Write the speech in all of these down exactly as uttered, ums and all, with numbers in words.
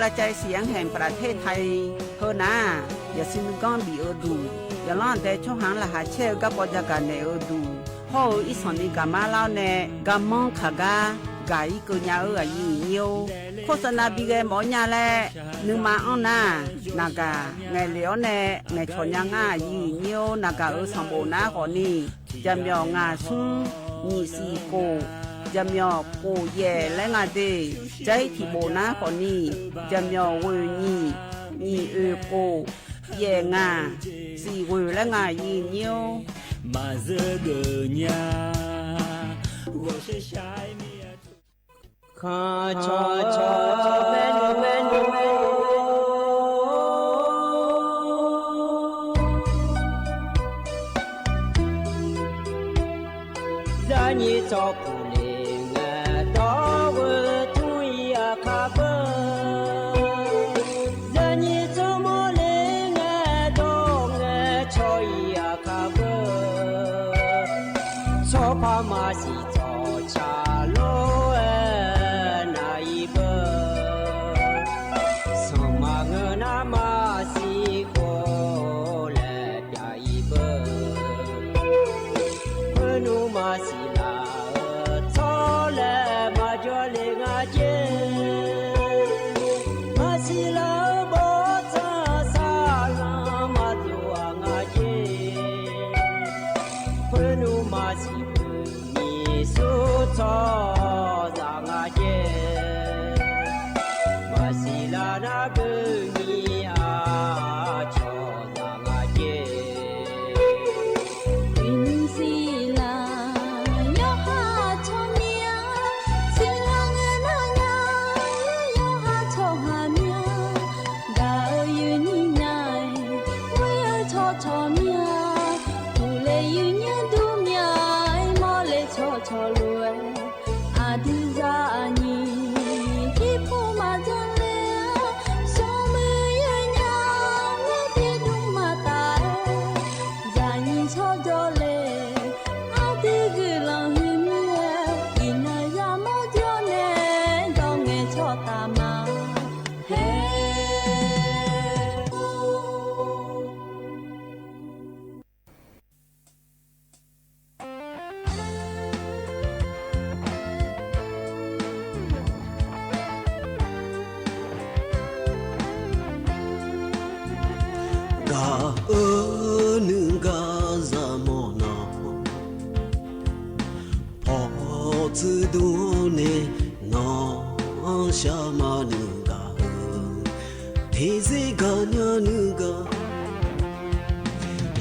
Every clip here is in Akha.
รายการเสียงแห่งประเทศไทย heunar-aq, yaqsui nuiganr bif-eu duq, yaqlanr aqdae tsawrhaq-anr laqkhaq caer-eu garkawv jagaq naeq-eu duq, hawr-eu irsanq ni gaqmar lar-awr nae garmanr kaq gar gaq-ir keuv nya-eu aqyuif aqnyir-or, โฆษณา bi ghae mawf-awr nya laer nuima anr nar-aq, naqgaq ngaeqlef-awr nae ngaeqcawq nya ngar aqyuif aqnyir-or, naqgaq-euq sanqbof nar khawfni, jaqmyawf ngaq smr nyiq siq khof, jaqmyawf khof yaef laer nga de. Jair tiqbof nar khawfni, jaqmyawf ghoeq nyiq, nyiq oeq khof, yaef ngaq, siq ghoeq laer nga aqyuif aqnyir-or. Maqzeur geuf nya, ghawqshaq shaq-aer mir-a. Khanqcawq cawq maernmr maernmr, zarnyir tsawrpuq le ngae dawr-eu tmr-ir aqkar beu, zarnyir tsawrmawr le ngae dawr ngae cawq-ir aqkar beu, tsawrpar maqsiq tsawq tsaq lof-aer nav-ir beu, sanqma ngeur nar maqsiq khof laer pyav-ir beu, khoernmr maqsiq laf-eu tsawrlaeq maqjawr le nga jer, maqsiq laf-eu bawrtsanq saqlanq maqdov-aq nga jer, khoernmr maqsiq khoer nyiq sur tsawrhaqzaq nga jer, maqsiq laf nar beu nyiq aqcawq zaq nga jer. Uiqnymr siqlaq yawqha tsawrmyanr, siqlaq ngae nar nya, yawqha tsawrhaq myanr, gaq-eu yuifnyir nya-aer, ghoer-eu tsawrcawq myanr, uqle yuifnyir dur myanr-aer, mawrle tsawrcawq lof-aer, aqdui zaqnyiq irpov maqdzanr ler-a, smrmuiq yaer nya, ngar tiqdmr maqtaf-aer, zaqnyiq tsawrjawr le, aqdui guiqlanq huiqmir-aer, iqnan yamawr jawr nae, dawr ngae tsawrtaf ma haer. Gaq-eu nuigaq zaqmawr nawq, pawqtsuif dmr-awr nae nawq-anr shar ma nuigaq-eu, teqzir gaqnya nuigaq,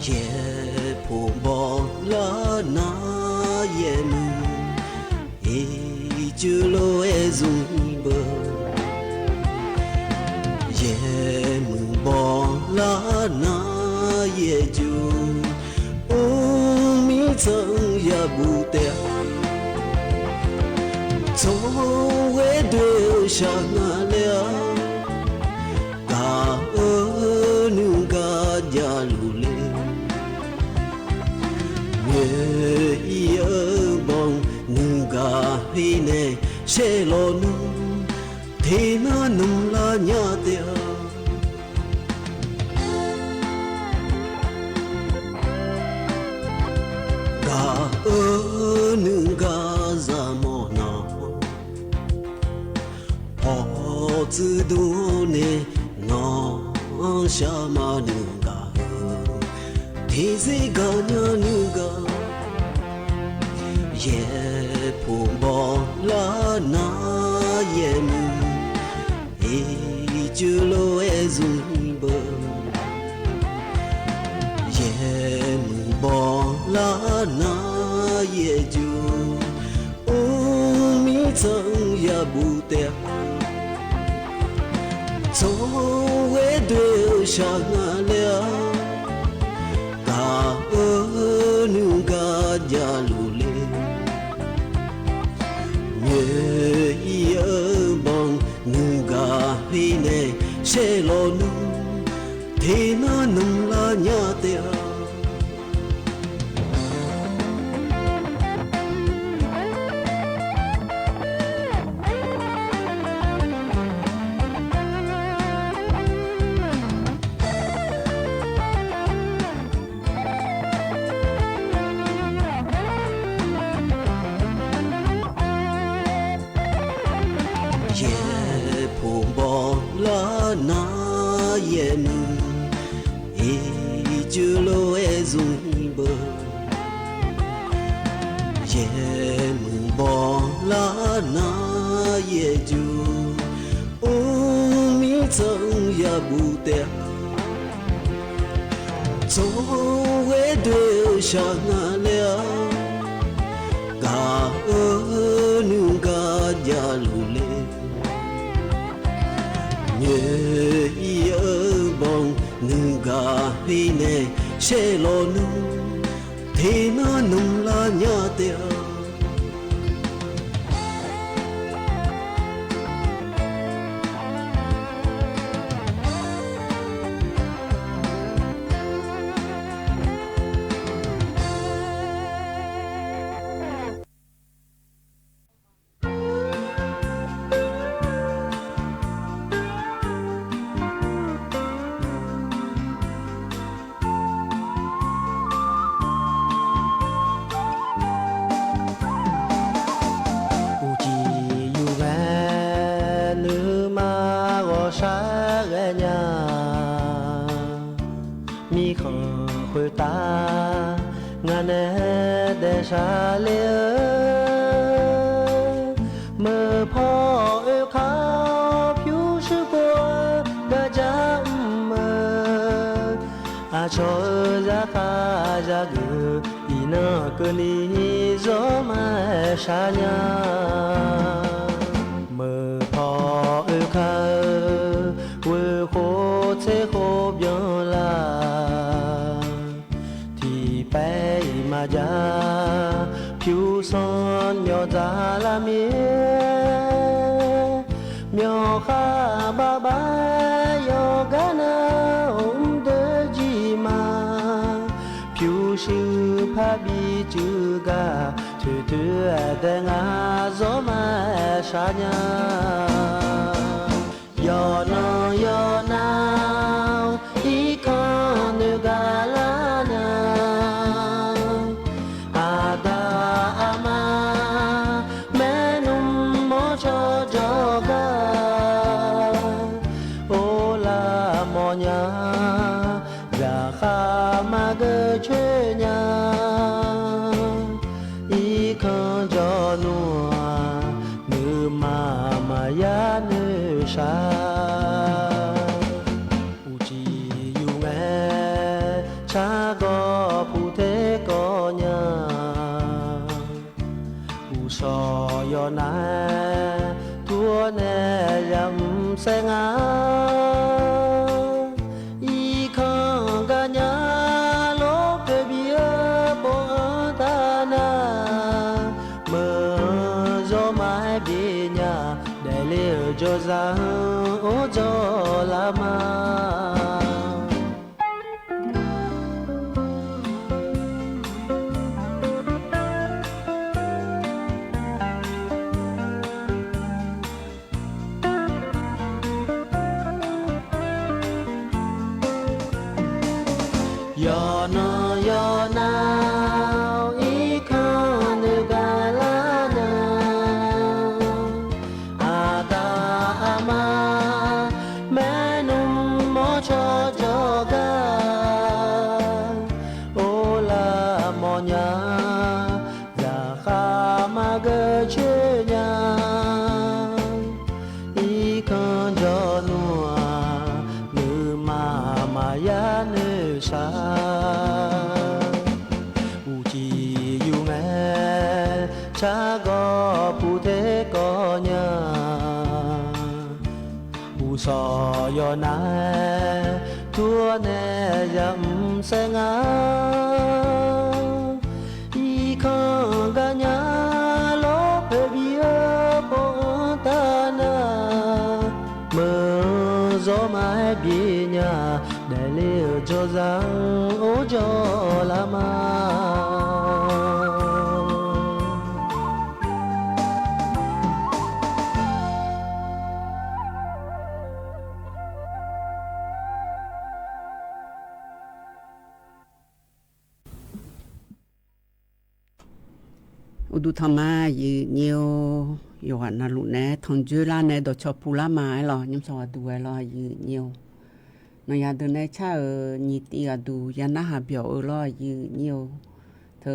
yaerpoq bawlar nar yaermuiq ircuf lof-aer zmq-ir beu, yaermuiq bawlar nar yaercuf, mrmir tsanq yabuq taef-a, tsawrghae doe-eu shaq nga laer-aq, gaq-eu nuigaq javluf le, nyoeq-ir-eu bawr nuigaq khoer nae saerlawq nmr, teqnar nmr lar nya taef-a. Gaq-eu nuigaq zaqmawr nawq, pawqtsuif dmr-awr nae nawq-anr shar ma nuigaq-eu, teqzir gaqnya nuigaq, yaerpoq bawlar nar yaermuiq ircuf lof-aer zmq-ir beu, yaermuiq bawlar nar yaercuf, mrmir tsanq yabuq taef-a, tsawrghae doe-eu shaq nga laer-aq, gaq-eu nuigaq javluf le, nyoeq-ir-eu bawr nuigaq khoer nae saerlawq nmr, teqnar nmr lar nya taef-a. Nar yaeqmuiq ircuf lof-aer zmq beu, yaeqmuiq bawlar nar yaeqjuq, mrmir tsanr yabuf taef-a. Tsawrghae doe-eu shaq nga laer-a, gaq-eu nuigar javluf le. Nyoeq ir-eu bawq nuigaq hir nae shaerlawq nmr, teqnar nmr lar nya taef-a. Uqcif yuf ngae, nuima ghawqshaq ghae nya. Mirkhanq khoertav ngaq nae daefshaq le-eu, meuq paw oekar pyurshuir pov-aer garjar mr-eu, aqcawq-euq zaqkhav zaqgeuf iqnan keuvni zawr ma-aer shar nya. Meuq paw oekar-eu, ghoeq khof tser khof byanlar. Tiqpaer iq maqjav, pyur sanr myawf dzaq lar mir-aer, myawq khar barbaq yawqgar nar-awq mrdeuv jir ma. Pyurshuir parbi cuiv gar, toeqtoeq-aer dae ngar zawr ma-aer shar nya. Yawqnan yawqnan-awr irkanr noeqgaq lar nya. Aqda aqma maernmr mawrcawq jawrgar, orlar mawrnya, zaqkhav maqgeur coer nya. Irkanr jawr nmr-aq, nuima maqya noeqshaq. Uqcif yuf ngae, tsargawr puq ter kawv nya. Uqshawq yawqnav-aer tur-awr nae yamq saer nga. Irkanr gaqnya lor poeqbif-eu pov-anr taq nar, meuq-anr zawr ma-aer bif nya. Daefle-euq jawrzaq-anr or jawrlar ma. Yawqnan yawqnan-awr irkanr noeqgaq lar nya. Aqda aqma maernmr mawrcawq jawrgar, orlar mawrnya, zaqkhav maqgeur coer nya. Irkanr jawr nmr-aq, nuima maqya noeqshaq. Uqcif yuf ngae, tsargawr puq ter kawv nya. Uqshawq yawqnav-aer tur-awr nae yamq saer nga. Irkanr gaqnya lor poeqbif-eu pov-anr taq nar, meuq-anr zawr ma-aer bif nya. Daefle-euq jawrzaq-anr or jawrlar ma. Uqduq tanq ma, aqyuif nyir-or. Yawqghaq navluf naeq-aer tanqdzoerlar nae dawqcawq puqlar ma-aer lawq, nymrsanq ghaqduq ghae lawr, aqyuif nyir-or. Nawqyaq deuq nae car-euq nyiq tiv ghaqduq ya narhaq byawq-eu lawr, aqyuif nyir-or. Teu,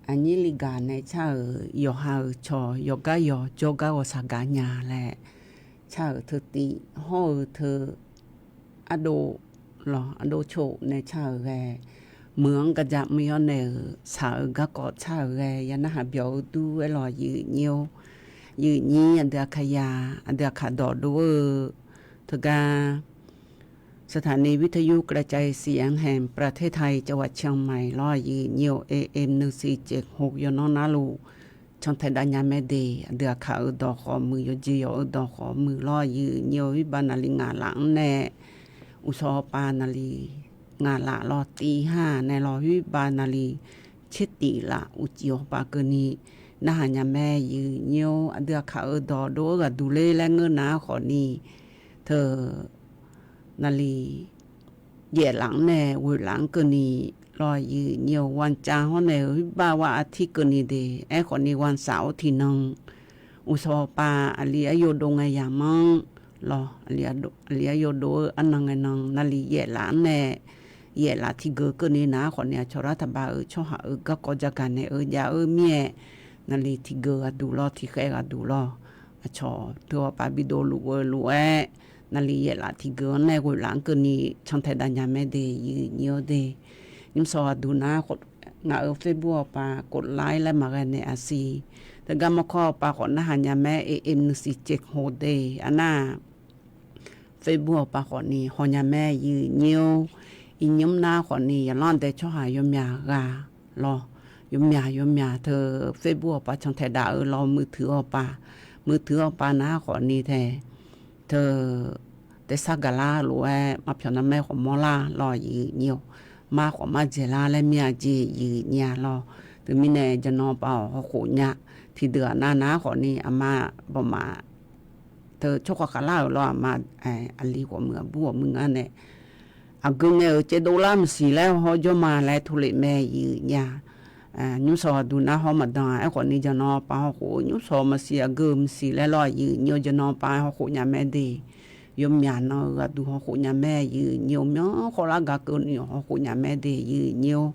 aqnyir li gaq nae car-euq yawqha-euq cawq yawqgar yawq jawrgar ghawqshaq gaq nya laer car-euq teu tiv hawr-eu teu ardov lawq, ardov coq nae car-euq ghae, meuq-anr gaqjaq mr-awr naeq-euq shaq-euq garkawv car-euq ghae ya narhaq byawq-eu dur-aer lawq, aqyuif nyir-or. Aqyuif nyir aqdui aqkaqyaq, aqdui aqkaq dawqdov-eu teugar สถานีวิทยุกระจายเสียงแห่งประเทศไทย จังหวัดเชียงใหม่ lawr, aqyuif nyir-or. A M nuisiq ceqho yawqnan narluf cantae dav nya mae de. Aqdui aqkaq-euq dawq khawf muiq, yawqjeq yawq-eu dawq khawf muiq lawr, aqyuif nyir-or. Khoerbav naqli ngaq laf-anr nae uqshawq hawpav naqli ngaq laf lawr, tiv ha nae lawr, khoerbav naqli tser tif laf uqcif hawpav keuvni narhaq nya mae, aqyuif nyir-or. Aqdui aqkaq-euq dawqdov-eu ghaqduq ler laer ngeur nar khawfni, teu, naqli yaef laf-anr nae ghoeq laf-anr keuvni lawr, aqyuif nyir-or. Ghawqcav hawr nae-euq khoerbav ghaq artir keuvni de. Aerkhawfni ghawqshaq-awr tiqnan uqshawq hawpav aqli aryov dov ngae yamq-anr lawr, aqli aryov dov-eu arnan ngae nan naqli yaef laf-anr nae yaef laf tiqgeu keuvni nar khawfni, aqcawq lar taqbav-euq tsawrhaq-euq garkawv jagaq naeq-eu jav-eu mir-aer, naqli tiqgeu ghaqduq lawr, tiqkhaeq ghaqduq lawr, aqcawq teu hawpav bidov luf-eu lof-aer, naqli yaef laf tiqgeu-anr nae ghoeq laf-anr keuvni cantae dav nya mae de, aqyuif nyir-or de. Nymrsanq ghaqduq nar, ngaq-euq Facebook hawpav กดไลค์ laer maqghae naeq aqsiq. Teugar mawrkawr hawpav khawf narhaq nya mae, A M nuisiq ceqho de. Arnar Facebook hawpav khawfni hawnya mae, aqyuif nyir-or. Iqnymr nar khawfni yaqlanr dae tsawrhaq yawmyaq ghaq lawr, yawmyaq yawmyaq teu Facebook hawpav cantae dav-eu lawr, มือถือ hawpav, มือถือ hawpav nar khawfni tae, teu, tersar gaqlar lof-aer maqpyawq narmaer khawf mawrlar lawr, aqyuif nyir-or. Mar khawf mar dzaeqlar laer mir-a jeq, aqyuif nyir-a lawr. Teumirnae jaqnan pav-awq hawkhof nya. Tiqdeuq-aq nav nar khawfni aqma bawqma teu tsawrkhav khavlar-euq lawr, aqma, aqli ghawqmuiq aqbur ghawqmuiq ngar nae aqgeu ngae-euq caevdov lar maqsiq laer hawr jawr ma laer tov lef mae, aqyuif nyir-a. Nymrsanq ghaqduq nar hawr maqdan-a. Aerkhawfni jaqnan pav hawkhof-eu nymrsanq maqsiq aqgeu-eu maqsiq laer lawr, aqyuif nyir-or. Jaqnan pav hawkhof nya mae de. Yawmyaq nan-eu ghaqduq hawkhof nya mae, aqyuif nyir-or. Myanr khawvlar gaq keuvni hawkhof nya mae de, aqyuif nyir-or.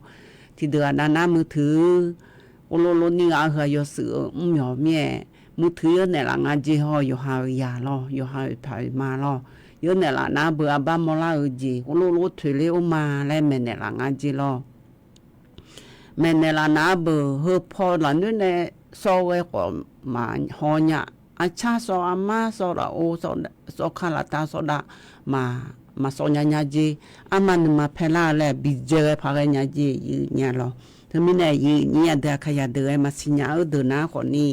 Tiqdeuq-aq nav nar มือถือ ghovlov lov ni ghaq heu-aq yawshuif-eu mrmyawq mir-aer, มือถือ yawr naeqlaf nga jeq haw, yawqha-euq yaq lawr, yawqha-euq paq-euq ma lawr, yawr naeqlaf nar beu arbar mawrlar-eu jeq ghovlov lov toeqler or ma laer maeqnaeq laf nga jeq lawr. Maeqnaeq laf nar beuq heu paw lafnoer nae sawv ghae khawf maqhaw nya. Arcar sawv, armar sawv, lafov sawv, sawv ka laftav sawv dav, maq, maqsawv nya nya jeq. Arma nuima paelar-eu laer bidzae ghae paq ghae nya jeq, aqyuif nyir-a lawr. Teumirnae aqyuif nyir aqdui aqkaqyaq deuq ghae maqsiq nya-eu deuq nar khawfni,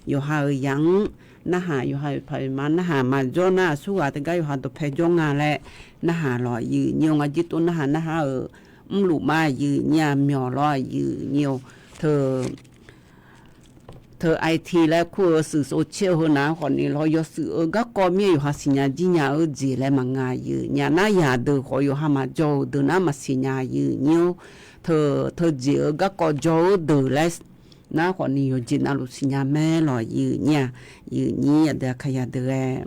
yawqha-euq yaq-anr narhaq, yawqha-euq paq-euq ma narhaq, maqjawr nar aqsurghaq teugar yawqha dawqpae jawr nga laer narhaq lawr, aqyuif nyir-or. Ngar jirtov narhaq narhaq-euq mrluf ma, aqyuif nyir-a. Myawq lawr, aqyuif nyir-or. Teu teu IT laer kur-eu shuif sov caer-eu heu nav khawfni lawr, yawshuif-eu garkawv mir-aer yawqha siqnya jir nya-eu jeq laer maqnga, aqyuif nyir-a. Nar yaq deuq khawf yawqha maqjawr-euq deuq nar maqsiq nya, aqyuif nyir-or. Teu, teujeq-eu garkawv jawr-eu deuq laer nar khawfni yawqjeq navluf siqnya mae lawr, aqyuif nyir-a. Aqyuif nyir aqdui aqkaqyaq deuq ghae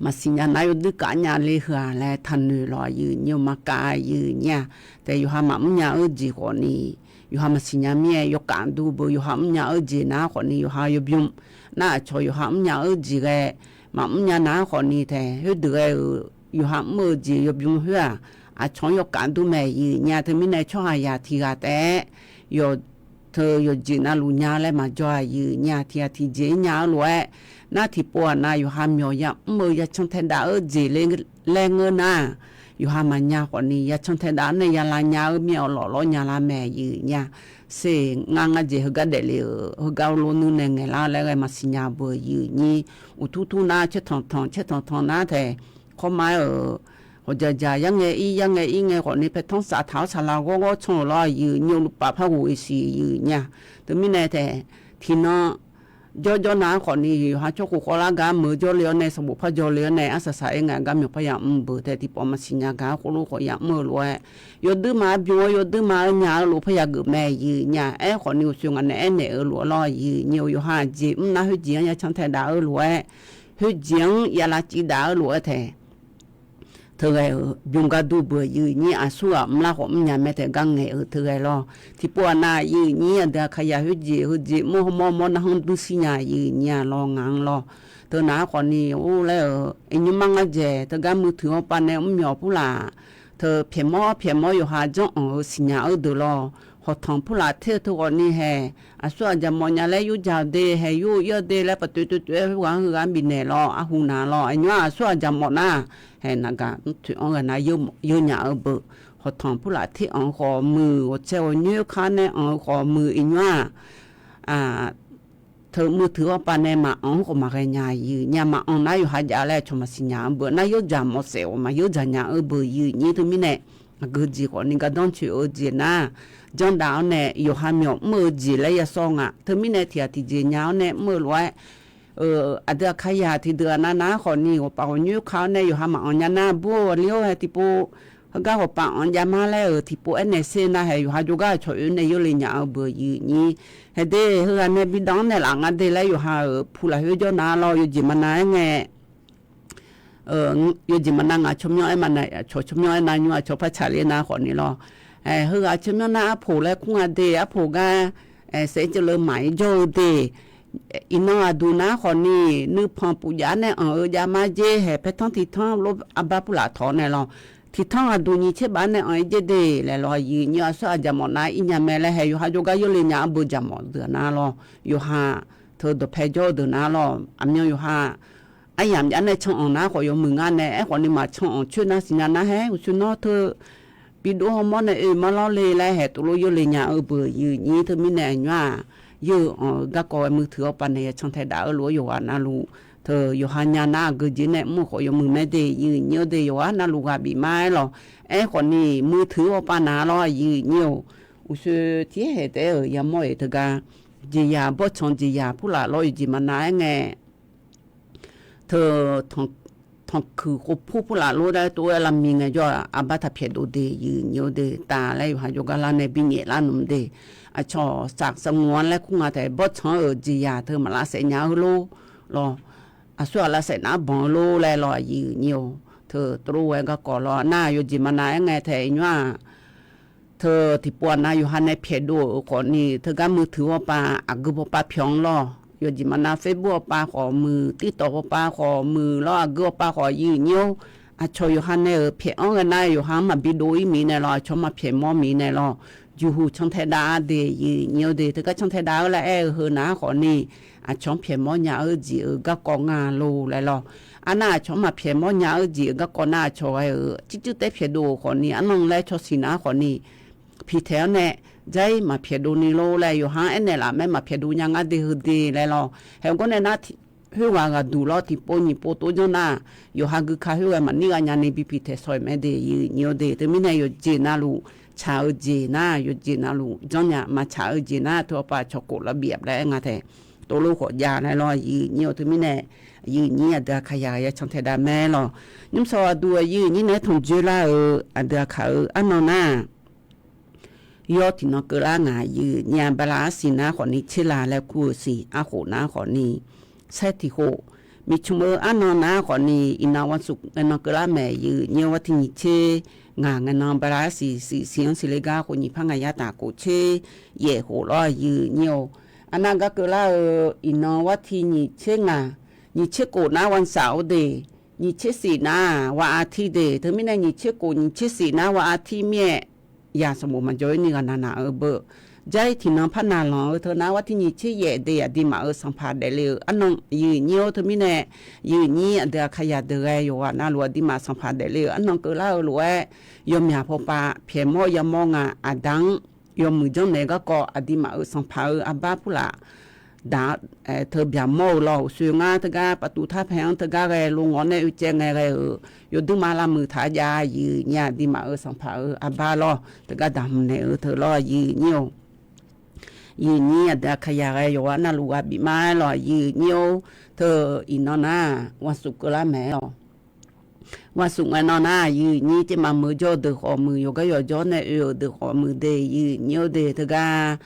maqsiq nya nar yawduir kaf nya le heu-aq laer taqnoeq lawr, aqyuif nyir-or. Maqkaf, aqyuif nyir-a. Taef yawqha maqmr nya-eu jeq khawfni yawqha maqsiq nya mir-aer, yawkaf dur beu yawqha mr nya-eu jeq nar khawfni yawqha yawbym nar aqcawq yawqha mr nya-eu jeq ghae maqmr nya nar khawfni taef khoerdeuq ghae-euq yawqha mr-eu jeq yawbym khoer-aq, aqcawq-anr yawkaf dur mae, aqyuif nyir-a. Teumirnae tsawrhaq yaq tiq ghaq taef-aer yawq teu yawqjeq navluf nya laer maqjawr, aqyuif nyir-a. Tiq ghaq tiqjeq-ir nya-eu lof-aer nar tiqpov-aq nav yawqha myawq yamr-eu yacan tae dav-eu jeq laer ngeur nar, yawqha maqnya khawfni yacan tae dav-anr nae yalav nya-eu mir-aer awqlawf lawr nya lar mae, aqyuif nyir-a. Ser ngar ngar jeq heugar daefle-euq heugar lor nuir nae ngaeqlar laer ghae maqsiq nya beu, aqyuif nyir. Uqtur tur nar caer tanq tanq caer tanq tanq nar taef kawrma-aer-euq hawqjaq jaq yar ngae ir yar ngae ir ngae khawfni paertanr saf taq-awr saqlaq ghawr ghawr can-euq lawr, aqyuif nyir-or. Lupaf par ghof-eu siq, aqyuif nyir-a. Teumirnae taef tiqnan jawrjawr nar khawfni yawqha tsawrkhof khawvlar gar meuq jawrle-awr nae sanqbof par jawrle-awr nae arsaq saq-aer ngae gar myawq parya mr beuq tae tiqpawf maqsiq nya gaq-anr khoerlof khawf ya mr-eu lof-aer, yawduir maqbymr-awr yawduir maqaer nya-eu lof parya geuf mae yif nya. Aerkhawfni uqshoe ngaq nae aernaeq-eu lof-aer lawr yif nyir-eu yawqha jeq mr nar khoerjeq-anr ya cantae daf-eu lof-aer, khoerjeq-anr ya lavciv daf-eu lof-aer tae teughae-euq bymr gar dur beuq yif nyir. Aqsur ghaq mrlar khawf mrnya mae tae gar ngaeq-euq teughae lawr. Tiqpov aqnav yif nyir aqdui aqkaqyaq khoerjeq heujeq mr hawmawr mawr narhanr duir shir nya yif nyir-a lawr ngaq-anr lawr. Teu nar khawfni or laer-euq iqnymr mar ngar dzaeq teugar muiq teuq-awr pav nae mrmyawq purlaf teu pyaeqmawr pyaeqmawr yawqha janr anq-eu siqnya-eu deuq lawr. Hawqtanq purlaf ter-eu teu ghawfni hae, aqsur aqjaq mawf nya laer yurdzaq-eu de hae, yur-eu ir-eu de laer paqtoeq toeq toeq-aer khoerghaq-anr heughaq bifnaeq lawr. Arhu nar lawr, aqnymr-aq aqsur aqjaq mawf nar hae, naqgaq mr toeq-anr ghae nar yeunya-eu beuq. Hawqtanq purlaf ter anq-eu khawf muiq, ghawqtsaev ghawqnyoer kar nae anq-eu khawf muiq, iqnymr-aq teu muiq teuq-awr pav nae maqanq-anr khawf maqghae nya yif nyir-a. Maqanq nar yawqha jav laer aqcawq maqsiq nya-eu beuq nar, yawrdzaq mawf saef-awq maqyawrdzaq nya-eu beuq yif nyir. Teumirnae aqgeu jeq khawfni gardanr coeq-eu jeq nar, janrdaf-awr nae yawqha myawq mr-eu jeq laer yasawr nga. Teumirnae tiqghaq tiqjeq nya-awr nae mr-eu lof-aer, aqdui aqkaqyaq tiqdeuq aqnav nav-anr khawfni ghawqpaf ghawqnyoer ka-awr nae yawqha maqanq nya nar bur-eu aqli-or hae tiqpov heugar ghawqpaf anq jav mar laer-euq tiqpov aernaeq ser nar hae, yawqha jawrgar aqcawq oe nae yawle nya-eu beuq yif nyir. Hae de, heughaq nae bi dan-anr naeqlaf nga de laer yawqha-euq pu lafkhoer jawr nar lawr. Yawjeq maqnav-aer ngae, yawjeq maqnav ngaq tsawrmyanr aer maqnav, aqcawq tsawrmyanr aer nar nymr aqcawq par tsaqler nar khawfni lawr. Heughaq tsawrmyanr nar arpoq laer kur nga de, arpoq gar saef-aer ceuv leu maq-ir jawr-eu de. Iqnan aqduq nar khawfni nuipanq pufjav-aer nae anq-eu jav mar jer hae, paertanr tiqtanr lof arbar purlaf tawq-awr nae lawr. Tiqtanr aqduq nyiq tser baf-aer nae anq-ir jer de laer lawr yif nyir. Aqsur aqjaq mawf nar ir nya mae laer hae, yawqha jawrgar yawle nya-eu beuq jaq mawf deuq nar lawr. Yawqha teu dawqpae jawr-eu deuq nar lawr. Aqmyan yawqha aryamq jav nae can anq nar khawf yawmuiq ngar nae, aerkhawfni maqcan anq coer nar siqnya nar hae, uqshoe nawr teu bi dov hawmawr nae oe mar lawr le laer hae, tovlof yawle nya-eu beuq yif nyir. Teumirnae aqnymr-aq, yawr-eu anq-eu garkawv ghae muiq teuq-awr pav nae ya cantae daf-eu lof-aer yawqghaq navluf teu yawqha nya nar aqgeu jeq nae mr-eu khawf yawmuiq mae de yif nyir-awr de, yawqghaq navluf ghaq bif mar-aer lawr. Aerkhawfni muiq teuq-awr pav nav lawr yif nyir-awr, uqshoe tiqhaer hae taef-aer-euq yamawr-iq teugar jeqzaq bawrtsanq jeqzaq purlaf lawr yawjeq maqnav-aer ngae teu tanqkuiq khov pur purlaf lor daer tov-aer lavmi ngaejawr-aq, arbar taq pyaeqdov de yif nyir-awr de, taf laer yawqha jawrgar lar nae binyaef lar nmr de. Aqcawq saqsaq ngaq-anr laer kur nga taef, bawrtsanq-euq jeqzaq teu maq lavsaef nya-eu lor lawr. Aqsur-aq lavsaef nar banq-eu lor laer lawr yif nyir-awr teu tov lof-aer garkawv lawr nar yawjeq maqnav-aer ngae taef nymr-aq teu tiqpov aqnav yawqha nae pyaeqdov-euq khawfni teugar muiq teuq-awr pav aqgeu bawpav pyaeq-anr lawr. Yawjeq maqnav Facebook-awr pav khawf muiq, TikTok-awr pav khawf muiq lawr, aqgeu-awr pav khawf yif nyir-awr, aqcawq yawqha nae-euq pyaeq-anr ghae nar yawqha-anr maqbi dov-ir miq nae lawr, aqcawq-anr maqpyaeq mawr miq nae lawr, juqhuq cantae dav-a de yif nyir-awr de. Teugar cantae dav-eu laer aer-eu heu nar khawfni aqcawq-anr pyaeq mawr nya-eu jeq-euq garkawv nga lor laer lawr. Arnav aqcawq-anr maqpyaeq mawr nya-eu jeq-euq garkawv nar aqcawq ghae-euq circuir taer pyaeqdov-euq khawfni arnan laer cawq siq nar khawfni piqtaeq-anr nae jar-ir maqpyaeqdov ni lor laer yawqha-anr aernaeq laf mae, maqpyaeqdov nya ngar de heu de laer lawr. Haeq gawr nae nar khoerghaq ghaqduq lawr tiqpov nyiq pov tov janr nar yawqha gui ka khoerghaq maqnir ghav nyani bi piqtaeq shaw-iq mae de yif nyir-awr de. Teumirnae yawqjeq navluf tsaq-eu jeq nar yawqjeq navluf janrnya, maqtsaq-eu jeq nar teu-awr pav cawq khof lavbif laer aer nga taef. Tov lof khawf jav laer lawr yif nyir-awr teumirnae yif nyir aqdui aqkaqyaq ya cantae dav mae lawr. Nymrsaw aqduq yif nyir naeq-aer tanqdzoer lar-euq aqdui aqkaq-euq arnan nar yawr tiqnan keuvlar ngaq yif nyir-a. Bala arsiq nar khawfni tser la laer kur-eu siq arkhof nar khawfni saer tiq khof. Miqcmq-eu arnan nar khawfni iqnan wansuq ngaenan keuvlar maeq yif nyir-awr war tiq nyiq tser ngaq ngaenan bala arsiq siq siq-anr siqle gar khof nyiq par ngaq yar taf khof tser yaef khof lawr yif nyir-awr. Arnav gar keuvlar-eu iqnan war tiq nyiq tser ngaq, nyiq tser khof nar wanshaq-awr de, nyiq tser siq nar war artiq de. Teumirnae nyiq tser khof nyiq tser siq nar war artiq mir-aer ya sanqbof maqjawr-ir ni ghaqnav naq-eu beu. Jar-ir tiqnan par naqlanq-eu teu nar war tiq nyiq tser yaef de aqduimaf-euq sanqpaq daefle-euq arnan yif nyir-awr teumirnae yif nyir aqdui aqkaqyaq deuq ghae yawqghaq navluf aqduimaf sanqpaq daefle-euq arnan keuvlar-eu lof-aer yawmyaq pawpav pyaeq mawr yamawr nga. Aqda-anr yawmuiq janrnaeq garkawv aqduimaf-euq sanqpaq-euq arbar purlaf daq teu byaqmawr-eu lawr. Uqshoe ngar teugar paftuv tarpaeq-anr teugar ghae lo ngawr nae oecaev ngae ghae-euq yawduirma lavmuiq taq-a jav yif nyir aqduimaf-euq sanqpaq-euq arbar lawr teugar daqhmq naeq-eu teu lawr yif nyir-awr. Yiq nyir aqdui aqkaqyaq ghae yawqghaq navluf ghaq bif ma-aer lawq, yiq nyir-or. Teu iqnan nar, วันศุกร์ keuvlar mae-aer lawq. วันศุกร์ ngae nan nar, yiq nyir tevmaf meuq jawr-eu deuq khawf muiq, yawqgar yawqjawr nae oe-euq deuq khawf muiq de, yiq nyir-or de. Teugar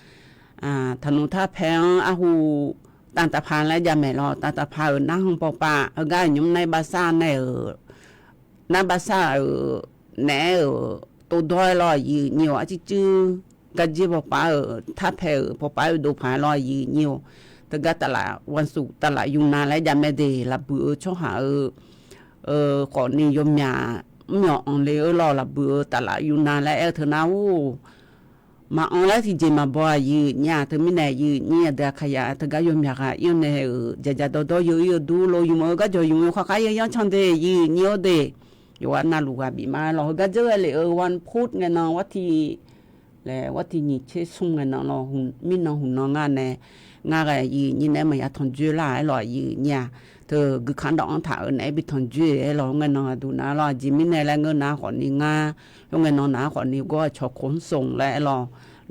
taqnmq tarpae-anr arhu ตังตะพาน laer jav maeq lawq. ตังตะพาน-euq narhaq pawpav heugar nymr nar bavsar nae-euq, nar bavsar-euq naeq-aer-euq tovdawr-aer lawq, yiq nyir-or. Arcuir cuir garjir pawpav-euq tarpae-euq pawpav-aer uqdov paq-aer lawq, yiq nyir-or. Teugar ตลาดวันศุกร์ ตลาดยูนาน laer jav mae de, lafbuiq-eu tsawrhaq-eu khawfni yawmyaq mr myawq anqle-eu lawq, lafbuiq-eu ตลาดยูนาน laer aer-eu teu nar-or. Maqanr laer tiqjeq maqbaw-aq, yiq nyir-aq. Teumirnae yiq nyir aqdui aqkaqyaq teugar yawmyaq ghaq ir-eu nae-euq jaqjaq dawrdawr yeu ir-eu dur lo yumq-eu garjawq yumq-eu khawf khar yeu yanr can de, yiq nyir-or de. Yawqghaq navluf ghaq bif ma-aer lawq. Heugar dzeur ghae lef-eu วันพุธ ngae nan วันที่ laer วันที่ nyiq tser smr ngae nan lawq, mirnan huqnan ngar nae ngar ghae yiq nyir nae maqya tanqjoer lar-aer lawq, yiq nyir-aq. Teu guikhanr dawv-anr taq-euq naeq-aer bi tanqjoer-aer lawq, ngae nan aqduq nar lawr. Aqjeq mirnae laer ngeur nar khawfni ngar, khoerngae nan nar khawfni gawr-eu cawq khoq-anr ส่ง laer-aer lawq.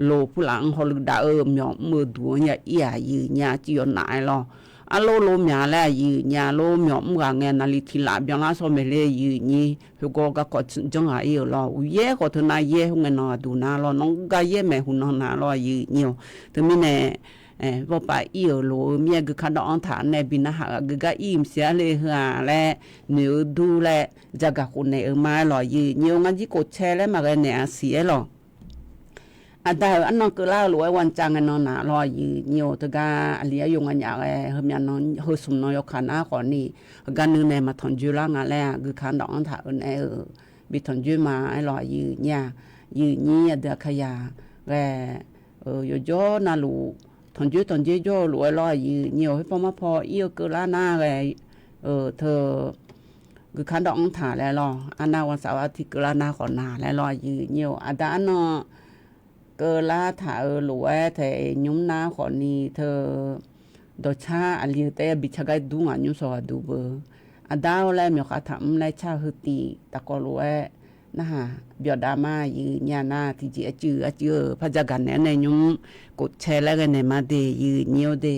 Loq pulaf-anr hawluiv dav-eu myawq mr-eu duq-anr ya ir-aq, yiq nyir-aq. Arcuir yawnaf-aer lawq. Arlor lo myaq laer-aq, yiq nyir-aq. Lor myawq mr ghaq ngae navli tiq laf byanlar shawr maeq le, yiq nyir. Khoergawr garkawv janr ghaq ir-euq lawr. Uqyaer khawf teu nar yaer, khoerngae nan aqduq nar lawr, nanr gar yaer maeq huqnan nar lawr, yiq nyir-or. Teumirnae bawrpav ir-euq loq-eu mir-aer guikhanr dawv-anr taq nae bi narhaq ghaq geugar ir-euq maqsiq-a le heu-aq laer noeq-eu dur laer jagaq khof naeq-eu ma-aer lawq, yiq nyir-or. Ngar jir khof cae laer maqghae naeq-a siq-aer lawq. Aqda-euq arnan keuvlar-eu lof-aer วันจันทร์ ngae nan naq lawr, yiq nyir-or. Teugar aqli aryov nganyaf ghae heumyav nan heu smq nan yawkaq nar khawfni heugar nuinae maqtanqjoer lar nga laer-aq, guikhanr dawv-anr taq-euq naeq-aer-euq bi tanqjoer ma-aer lawq, yiq nyir-aq. Yiq nyir aqdui aqkaqyaq ghae yawqjawr navluf tanqjoer tanqjoer jawr-eu lof-aer lawr, yiq nyir-or. Khoerpaw marpaw ir-eu keuvlar nar ghae-eu teu guikhanr dawv-anr taq laer lawr, arnar วันเสาร์อาทิตย์ keuvlar nar khawf nar laer lawr, yiq nyir-or. Aqda arnan keuvlar taq-euq lof-aer taef nymr nar khawfni teu dawqcar aqli-eu taef-aer bi car gar dur ngaq nymr sawq ghaq duq beu. Aqda-or laer myawqkhav taq mr laer car-eu heu tiv taqkawv lof-aer narhaq byawqdav ma, yiq nyir-aq. Nar tiqjeq arcuiv arcuiv-eu par jagaq naeq-aer nae nymr khof cae laer ghae naeq ma de, yiq nyir-or de.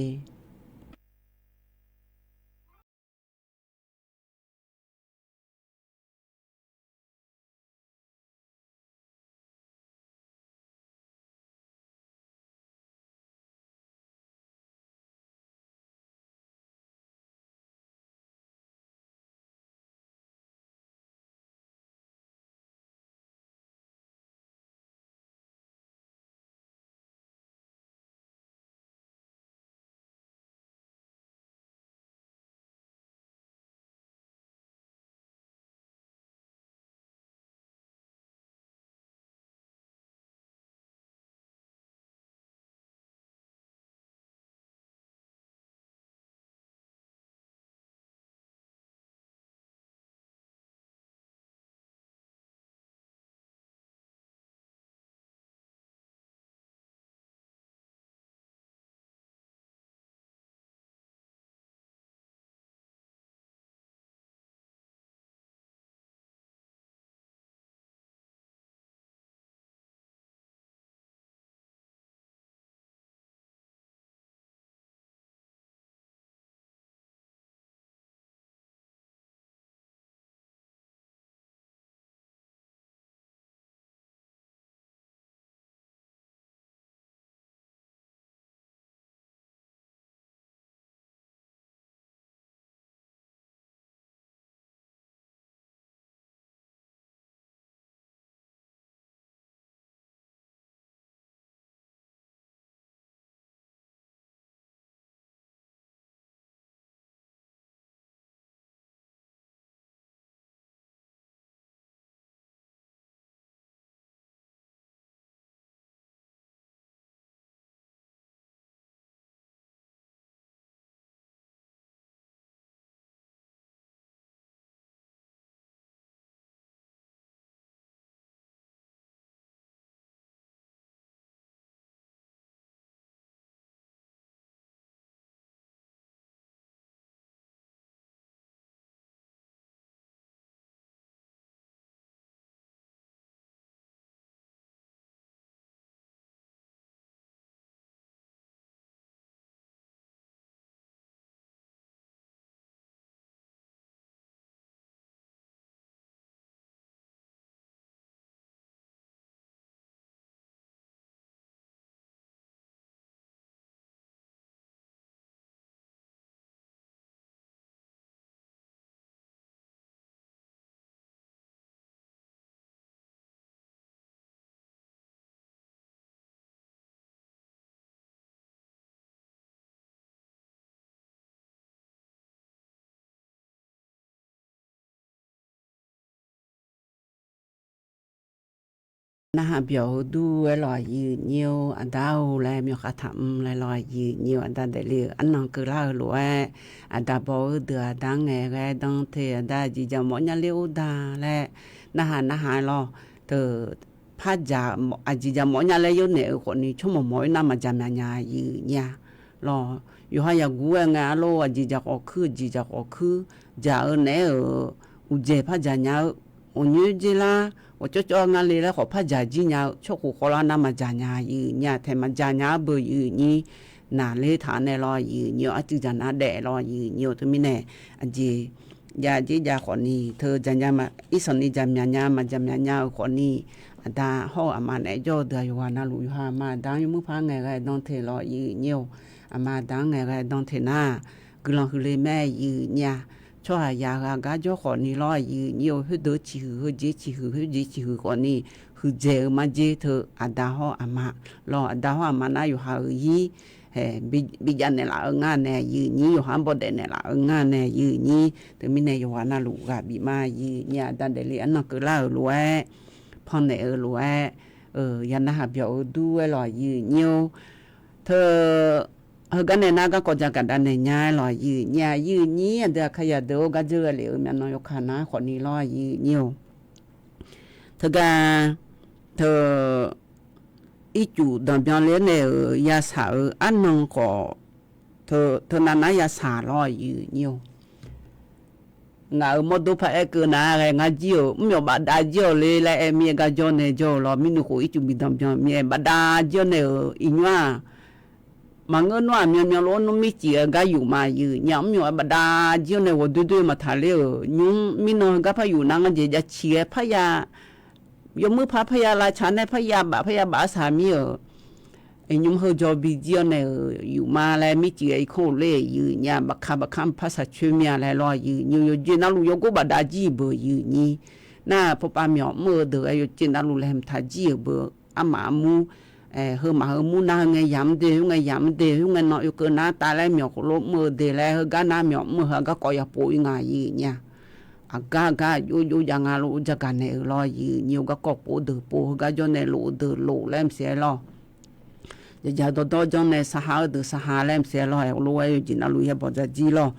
Narhaq byawq-eu dur-aer lawq, aqyuif nyir-or, aqda-or laer myawqkhav taq mr laer lawq, aqyuif nyir-or, aqda daefle-euq arnan keuvlar-eu lof-aer, aqda baw-eu deuq aqda-anr ngaeqghae dan te, aqda aqjeq jaq mawf nya ler-or da laer, narhaq narhaq-aer lawq. Teu, par jaq, aqjeq jaq mawf nya laer yawnaeq-eu khawfni tsawrmawq mawq-aer nar maqjaq myaq nya aqyuif nyir-a lawq. Yawqha yaqguq-aer ngae arlawr, aqjeq jaq khawf kuir, aqjeq jaq khawf kuir, jaq-eu naeq-aer-euq uqdzaeq par jaq nya-eu, ghawqnyoer dzer lar, ghawqcawvcawv ngar le laer khawf par jaq jir nya-eu tsawrkhof khawvlar nar maqjaq nya aqyuif nyir-a, taeq maqjaq nya-ar beu aqyuif nyir, naqler taq nae lawq aqyuif nyir-or, arcuiv dzaq nar daef lawq aqyuif nyir-or, teumirnae aqjeq jav dzer jav khawfni teu jaq nya ma, irsanqni jaq myaq nya maqjaq myaq nya-eu khawfni, aqda hawr-eu aqma naeq-aer jawr-eu deuq-aq yawqghaq navluf yawqha aqma aqda-anr yawmuir par ngaeqghae dan te lawq aqyuif nyir-or, aqma aqda-anr ngaeqghae dan te nar, guiqlanq huiqle mae aqyuif nyir-a. Tsawrhaq yaq ghaq gar jawr khawfni lawr aqyuif nyir-or, khoerdeuq ciqhuiq heujeq ciqhuiq khoerjeq ciqhuiq khawfni, huiqdzaeq-eu marjer teu aqda hawr aqma lawq, aqda hawr aqma nar yawqha-euq ir bijav naeqlaf-eu ngar nae aqyuif nyir, yawqha-anr bawdaef naeqlaf-eu ngar nae aqyuif nyir, teumirnae yawqghaq navluf ghaq bif ma aqyuif nyir-a, aqda daefle arnan keuvlar-euq lof-aer, pannaeq-eu lof-aer, ya narhaq byawq-eu dur-aer lawq aqyuif nyir-or. Teu, heugar nae nar garkawv jagaq dav naeq nya-aer lawq aqyuif nyir-a, aqyuif nyir aqdui aqkaqyaq deuq-or, gar dzeur ghae lef-euq myavnuiv yawkaq nar khawfni lawr aqyuif nyir-or. Teugar, teu, ircuf danqbyan le-aer nae-euq yashaq-euq arnan khawf, teu, teunav nar yashaq lawr aqyuif nyir-or. Ngaq-euq mawrdo paraer keuv nar ghae ngar jir-euq mr myawf bafdav jir-awq le laer aer mir-aer gar jawr nae jawr-eu lawr, mirnuiv khof ircuf bi danqbyan mir-aer bafdav jir-awr nae-euq iqnymr-aq, maqngeur nmr-aq, myanmyan lof-aer nmr mircif-aer gar yuf ma aqyuif nyir-a, mr myawf-aer bafdav jir-awr nae ghawqdoer doer maqtaq ler-euq nymr mirnan heugar par yuf nar ngar jeq jav ciq-aer parya, yawmuir par parya lavcaq nae parya baf parya baf-aer saq mir-euq iqnymr heu jawr bi jir-awr nae-euq yuf ma laer mircif-aer irkanr ghofler aqyuif nyir-a, bafka bafka par saqcoer mir-a laer lawr aqyuif nyir-or, yawqjeq navluf yawgor bafdav jir-euq beuq aqyuif nyir. Nar-aq pawpav myawf mr-eu deuq-aer yawqjeq navluf laeqhmq taq jir-euq beuq armaf armur, heumaf heumur nar heu ngae yamq-anr de, khoerngae yamq-anr de, khoerngae nan oekeuv nar tav laer myawf khof lof mr-eu de laer heugar nar myawf mr-eu heu-aq garkawv ya pov-ir nga aqyuif nyir-a. Aqgar aqgar aqjox jox jav nga lof jagaq naeq-euq lawr aqyuif nyir-or, garkawv pov deuq pov, heugar jawr nae lof-eu deuq lof laer maqsiq-aer lawr. Jaqjaq dawrdawr janr nae sarha-eu deuq sarha laer maqsiq-aer lawr, aer lof-aer yawqjeq navluf yaer bawq dzaq jir lawr.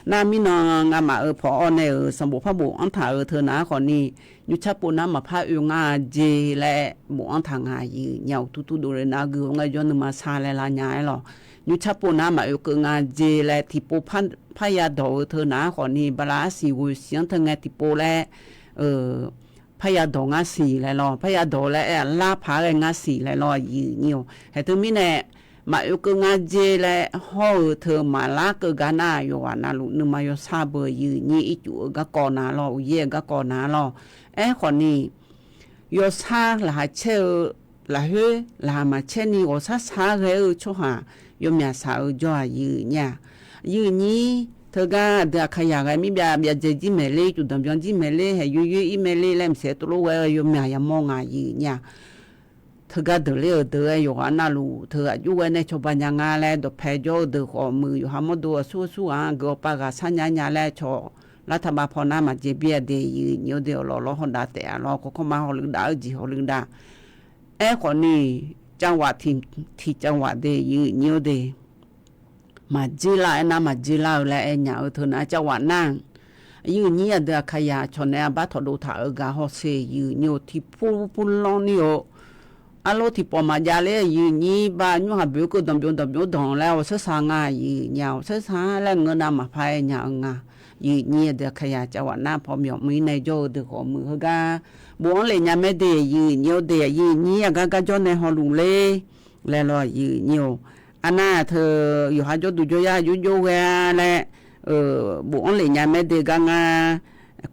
Nar mirnan ngamaf-euq pawq-awr nae-euq sanqbof par bofanr taq-euq teu nar-aer khawfni, nymrcar pov nar maqpar oe ngar jeq laer bofanr taq nga aqyuif nyir-a, uqtur tur dovle nar gui-awr ngae jawr nuima sar laer lar nya-aer lawr. Nymrcar pov nar maqoe keuv nga jeq laer tiqpov parya dawq-eu teu nar-aer khawfni, bala arsiq ghoe siq-anr teu ngae tiqpov laer parya dawq ngar siq laer lawr, parya dawq laer aer-aq lar paq-aer ghae ngar siq laer lawr aqyuif nyir-or. Haeq teumirnae maqoe keuv nga jeq laer hawr-eu teu maqlar keuv gar nar yawqghaq navluf nuima yawshar beu aqyuif nyir ircuf-eu garkawv nar lawr, uqyaer-eu garkawv nar lawr. Aerkhawfni, yawshar laqkhaq caer-eu lafkhoer laqkhaq maqcaer ni ghawqshar shar ghae-eu tsawrhaq yawmyaq shaq-eu jawr aqyuif nyir-a. Aqyuif nyir teugar aqdui aqkaqyaq ghae mirbyav byav dzae jir maeq ler, cuf danqbyan jir maeq ler, haeq yoer yoer ir maeq ler laer maqsiq-aer tov lof ghae-eu yawmyaq yamawr nga aqyuif nyir-a. Teugar deuq ler-euq deuq-aer yawqghaq navluf teu aqjox ghae nae cawba nya nga laer dawqpae jawr-eu deuq khawf muiq, yawqha mawrdo aqsur aqsur ghaq-anr geuf awqpav ghaq sar nya nya laer cawq lar taqbav paw nar maqjeq byaer de aqyuif nyir-or de, awqlawq lawr hawdav taef-a lawr, kawrkawr ma hawluiv dav-eu jeq hawluiv dav. Aerkhawfni, cavwaf tiq cavwaf de aqyuif nyir-or de, maqdzer lar-aer nar maqdzer lar-eu laer aer nya-eu teu nar cavwaf nar, aqyuif nyir aqdui aqkaqyaq cawq nae arbar tawqdov taq-euq gaq hawsher aqyuif nyir-or, tiqpov pov lanr ni-or, arlor tiqpawf maqjav ler aqyuif nyir, ba nymr haq boeq keuv danqbymr danqbymr danq laer awq saer saq nga aqyuif nyir-a, awq saer saq laer ngeur nar maqpar aer nya-eu nga. Aqyuif nyir aqdui aqkaqyaq cavwaf nar paw myawf mr-ir nae jawr-eu deuq khawf muiq heugar bofanr lef nya mae de aqyuif nyir-or de, aqyuif nyir aqgar gar jawr nae hawluf ler laer lawr aqyuif nyir-or. Arnar teu yawqha jawrduq jawryar jox jox ghae-a laer bofanr lef nya mae de gar ngar,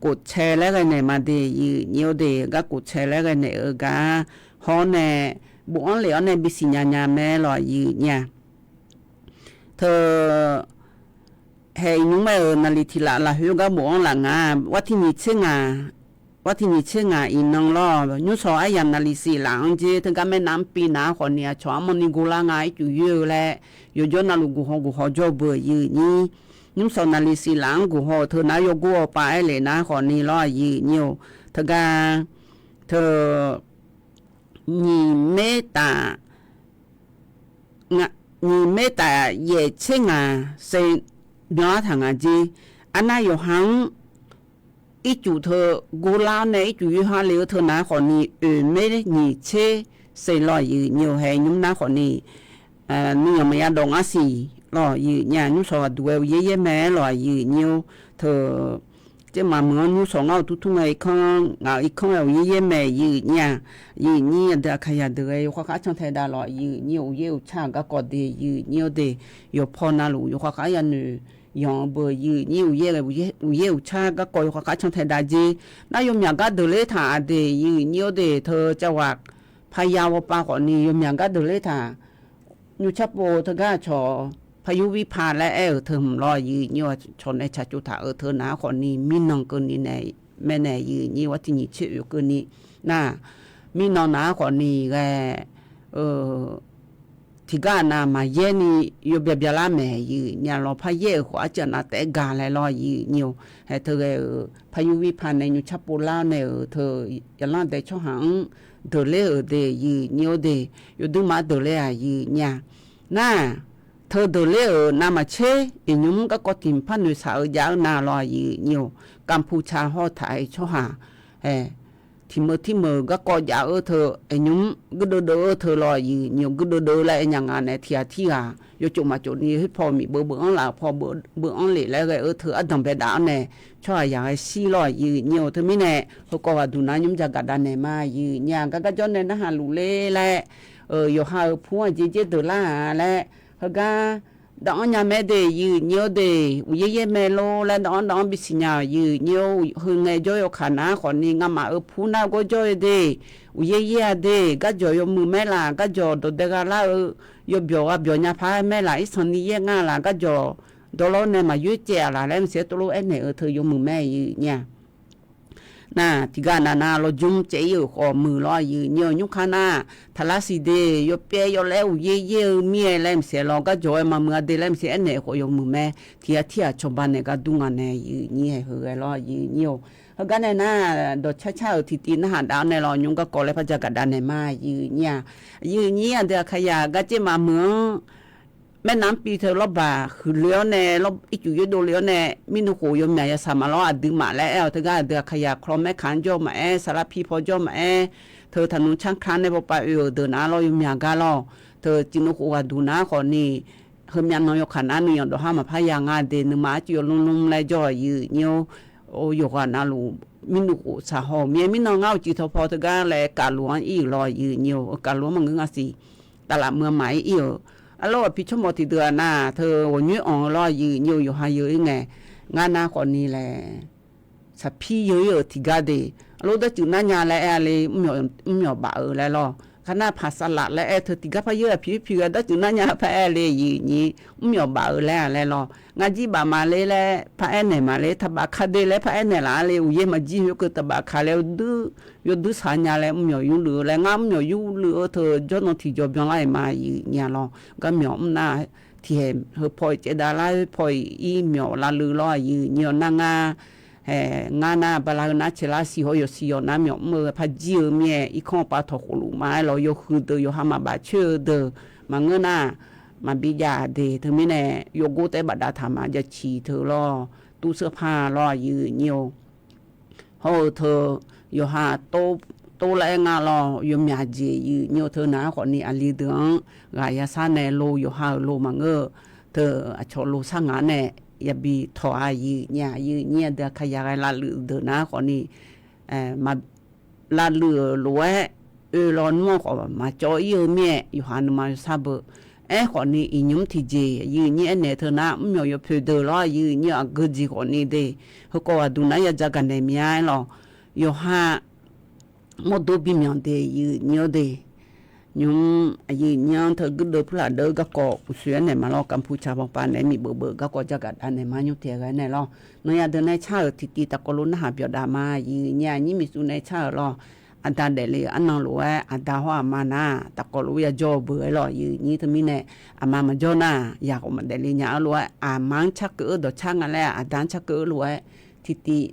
kof cae laer ghae naeq ma de aqyuif nyir-or de, gar kof cae laer ghae naeq-eu gar hawr nae bofanr lef-awr nae bisiq nya nya mae lawr aqyuif nyir-a. Teu, haeq iqnymr mae-euq naqliq tiq laf lafkhoer gar bofanr laf nga, artiq nyiq tser ngaq iqnan lawr, nymrshawq aryamq naqliq siq laf-anr jer teugar maernavmr pi nar khawfni aqcawq armawr ni gor lar nga ircuf yoer-eu laer yawjawr navluf guqhaw guqhaw jawr-eu beu aqyuif nyir. Nymrshawq naqliq siq laf-anr guqhaw-euq teu nar yawgor awqpav aer lef nar khawfni lawr aqyuif nyir-or, teugar teu nyiq mer taf, nyiq mer taf yaef tser ngaq saeq byan-ar taq ngaq jer. Arnav yawqha-anr ircuf teu gorlar-awr nae ircuf yoerha le-eu teu nar khawfni oeq mer nyiq tser saeq lawq, aqyuif nyiq-or. Hae nymr nar khawfni nuiyanq maqya dawq ngar siq lawq, aqyuif nyiq-aq. Nymr sawq ghaqduq ghae uqyaer yaer mae-aer lawq, aqyuif nyiq-or. Teu tsermaf meuq-anr nymr sawq ngar-euq turtur ngae irkanr ngaq-euq irkanr ghae uqyaer yaer mae, aqyuif nyiq-aq. Aqyuif nyiq aqdui aqkaqyaq deuq ghae yawkhav khav cantae dav lawq, aqyuif nyiq-or. Uqyaer uqcar-euq garkawv de, aqyuif nyiq-or de, yawqpaw navluf yawkhav khav yanoeq yanq-eu beu, aqyuif nyiq-or. Uqyaer uqcar garkawv yawkhav khav cantae dav jer. Nar yawmyaq gar deuq ler taq-aq de, aqyuif nyiq-or de, teu cavghaq paya ghawqpav khawfni yawmyaq gar deuq ler taq. Nymrcar pov teugar cawq, payur vir pa laer aer-euq teu hmq lawq, aqyuif nyiq-or. Cawq nae tsaqtsov taq-euq teu nar khawfni mirnan keuvni nae, mae nae aqyuif nyiq-or, tiq nyiq tser oeq keuvni nar, mirnan nar khawfni ghae tiqgar aqnav maqyaer ni yawbya byalar mae, aqyuif nyiq-aq. Lawq par yaer-euq khawf arcuiv aqnav taef-aer ga laer lawq, aqyuif nyiq-or. Hae teu ghae-euq payur vir pa nae nymrcar pov lar nae-euq teu yaqlanr dae tsawrhaq-anr deuq ler-euq de, aqyuif nyiq-or de, yawduir maqar deuq ler-aq, aqyuif nyiq-aq. Nar teu deuq ler-euq navmaqtser iqnymr garkawv tiq par noeqshaq-eu jav-eu nav lawq, aqyuif nyiq-or. Kanpuqtsaq haw taq-euq tsawrhaq, hae, tiq meuq tir meuq garkawv jav-eu teu iqnymr guirdeuv deuv-eu teu lawq, aqyuif nyiq-or. Guirdeuv deuv laer aer nya nga nae tiq ghaq tir ghaq yawtsov maqtsov ni khoerpaw miqbeuv beuv-anr laf paw beuv-anr lef laer ghae-eu teu ardanq baedav-awr nae tsawrhaq yaq ghae shir lawq, aqyuif nyiq-or. Teumirnae heukawv ghaqduq nar nymr jagaq dav naeq ma, aqyuif nyiq-aq. Gar gar jawr nae narhaq luf ler laer, yawqha-euq pu-anr aqjeq jer deuq lar-a laer, heugar dawv-anr nya mae de, aqyuif nyiq-or de, uqyaer yaer mae lor laer dawv-anr dawv-anr bisiq nya-awq, aqyuif nyiq-or. Heu ngae jawr yawkaq nar khawfni ngamaf-euq pu nar gawr jawr-eu de, uqyaer yaer-a de, garjawq yawmuiq mae laf, garjawq dawqdae gha lar-eu yawbyawq gha byawq nya par mae laf, irsanq ni yaer nga laf, garjawq dawqlawr nae maqyoer caev-aq laf laer maqsiq-aer tov lof aernaeq-eu teu yawmuiq mae, aqyuif nyiq-aq. Nar tiqgar nav nar lawrjmr caev ir-euq khawf muiq lawr, aqyuif nyiq-or. Nymrkar nar taqlar siq de, yawpyaev yawlaer uqyaer yaer-eu mir-aer laer maqsiq lawr, garjawq-aer maqmuiq-a de laer maqsiq aernaeq-eu khawf yawmuiq mae. Tiq ghaq tir ghaq cawba naeq gar dur nga nae, aqyuif nyiq-aer heughaq lawr, aqyuif nyiq-or. Heugar nae nar dawqcar car-euq tiqtiv narhaq dav-awr nae lawr, nymr garkawv laer par jagaq dav naeq ma, aqyuif nyiq-aq. Aqyuif nyiq aqdui aqkaqyaq gar caer maqmuiq-anr maernavmr piv teu lawrbaq huiqle-awr nae, ircuf yoerdov le-awr nae, mirnuq khof yawmyaq yasaq maqlawr, aqduimaf laer aer-awq. Teugar aqdui aqkaqyaq kawr maerkaq-anr jawr maqaer, saqlar pi paw jawr maqaer, teu taqnmr carkar nae bawbav oe-euq deuq nar lawr yawmyaq gar lawr. Teu tiqnuv khof ghaqduq nar khawfni heumyav nan yawkaq nar nuiyanq dawqhar maqpar ya nga de, nuima arcuiv yawlmr lmr laer jawr-awq, aqyuif nyiq-or. Yawqghaq navluf mirnuq khof saqhaw-euq mir-aer mirnan ngar uqcif tawpaw teugar laer kavluf-anr ir-euq lawr, aqyuif nyiq-or. Kavluf-anr maqngeur nga siq. Tavlaf muiq-a maqaer ir-euq. Arlawr ghaq pi tsawrmawf tiqdeuq-aq nar teu ghawqnyoer anq-eu lawr, aqyuif nyiq-or. Yawqha yeu ir ngae, ngar nar khawfni laer saqpir yeu ir-euq tiqgar de, arlawr darcuiv nar nya laer aer-a le, mrmyawf baf-eu laer lawr. Kar nar paq saqlaq laer aer teu tiqgar par yeur-aq, pi pi ghae darcuiv nar nya par aer le, aqyuif nyiq, mrmyawf baf-eu laer-a laer lawr. Ngar jir baf maqle laer par aernaeq maqle, taqbaf ka de laer par aernaeq laf-a le, uqyaer maqjir khoerkeuv taqbaf ka laer yawduir saq nya laer mrmyawf yurluiv-eu laer, ngar mrmyawf yurluiv-eu teu jawrnan tiqjawr byanlar-iq ma, aqyuif nyiq-a lawr. Garmyawf mr nar tiqhaeq heupaw-iq caevdav lar, paw-iq ir myawf lavluiv lawr, aqyuif nyiq-or. Nar ngar hae, ngar nar bala heu nar caelar siq haw yawq siq yawq nar myawf mr-eu par jir-eu mir-aer, irkanr pav tawq khof luf ma-aer lawr, yawhuiq deuq yawqha maqbaf coer-eu deuq maqngeur nar maqbi jav de. Teumirnae yawgor taef-aer bafdav taq ma, jav ciq teu lawr, tur seurpar lawr, aqyuif nyiq-or. Hawr-eu teu yawqha tov laer aer nga lawr, yawmyaq jeq, aqyuif nyiq-or. Teu nar khawfni aqli deuq-anr ghaq yasar nae lo, yawqha-euq lo maqngeur-eu teu aqcawq lo sar ngaq-anr nae yabi tawq-a, aqyuif nyiq-a. Aqyuif nyiq aqdui aqkaqyaq ghae lavluiv deuq nar khawfni lavluiv-euq lof-aer oe lawnmr-anr khawf maqcawv ir-eu mir-aer, yawqha nuima yawsar beu. Aerkhawfni iqnymr tiqjeq, aqyuif nyiq aernaeq teu nar mrmyawf yawpoeq deuq lawr, aqyuif nyiq aqgeu jeq khawfni de. Heukawv ghaqduq nar ya jagaq naeq mya-aer lawr. Yawqha mawrdo bimyanq de, aqyuif nyiq-or de. Nymr aqyuif nyiq-anr teu guirdeuv puirlaf deuv garkawv uqshoe-aer naeq ma lawr, kanpuqtsaq bawqpav naeq-aer miqbeuv beuv garkawv jagaq dav naeq ma nymr taeq ghae naeq lawr. Nawnyaf deuq nae car-euq tiqtiv tafkawv lof narhaq byawq dav ma, aqyuif nyiq-a. Nyir miqsuv nae car-euq lawr. Aqda daefle-euq arnan lof-aer aqda hawr aqma nar tafkawv lof-aer yajawr-eu beuq-aer lawr, aqyuif nyiq. Teumirnae aqma maqjawr nar yaq khawf maqdaefle nya-eu lof-aer, aqma-anr carkeuv-eu dawqcar nga laer aqda-anr carkeuv-eu lof-aer tiqtiv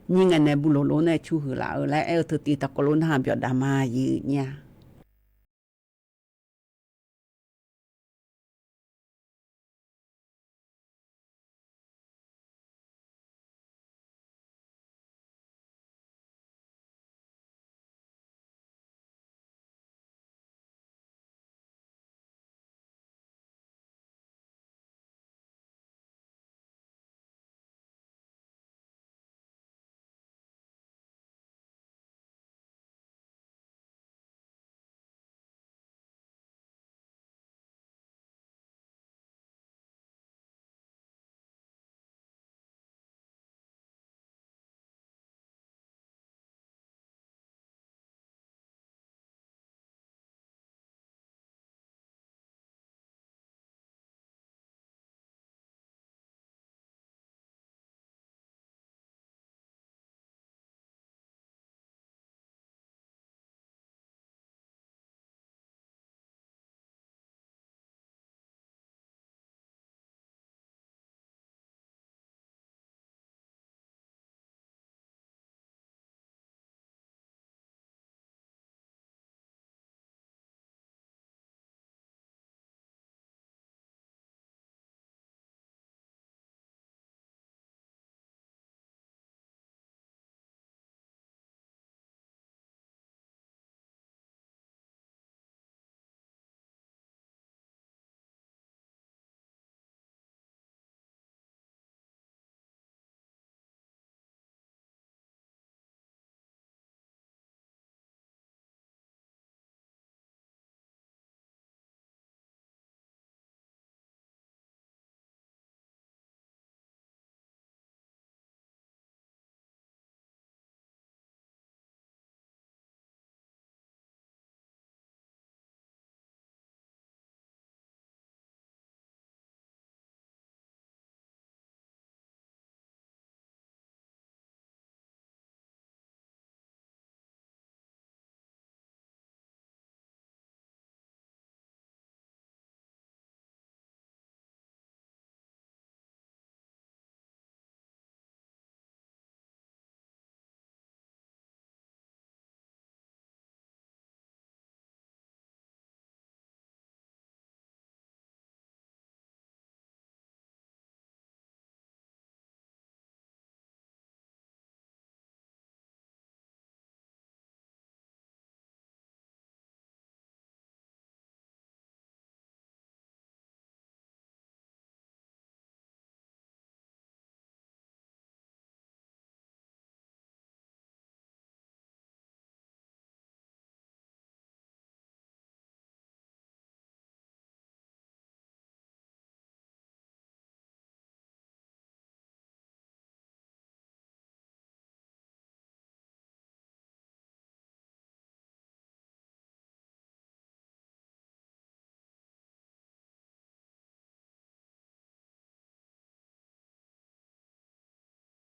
Nyir ngae nae bu lof lof nae cu huiq laf-eu laer aer-eu teu tiv taqkawv lof narhaq byawf dav ma, yif nyir-a.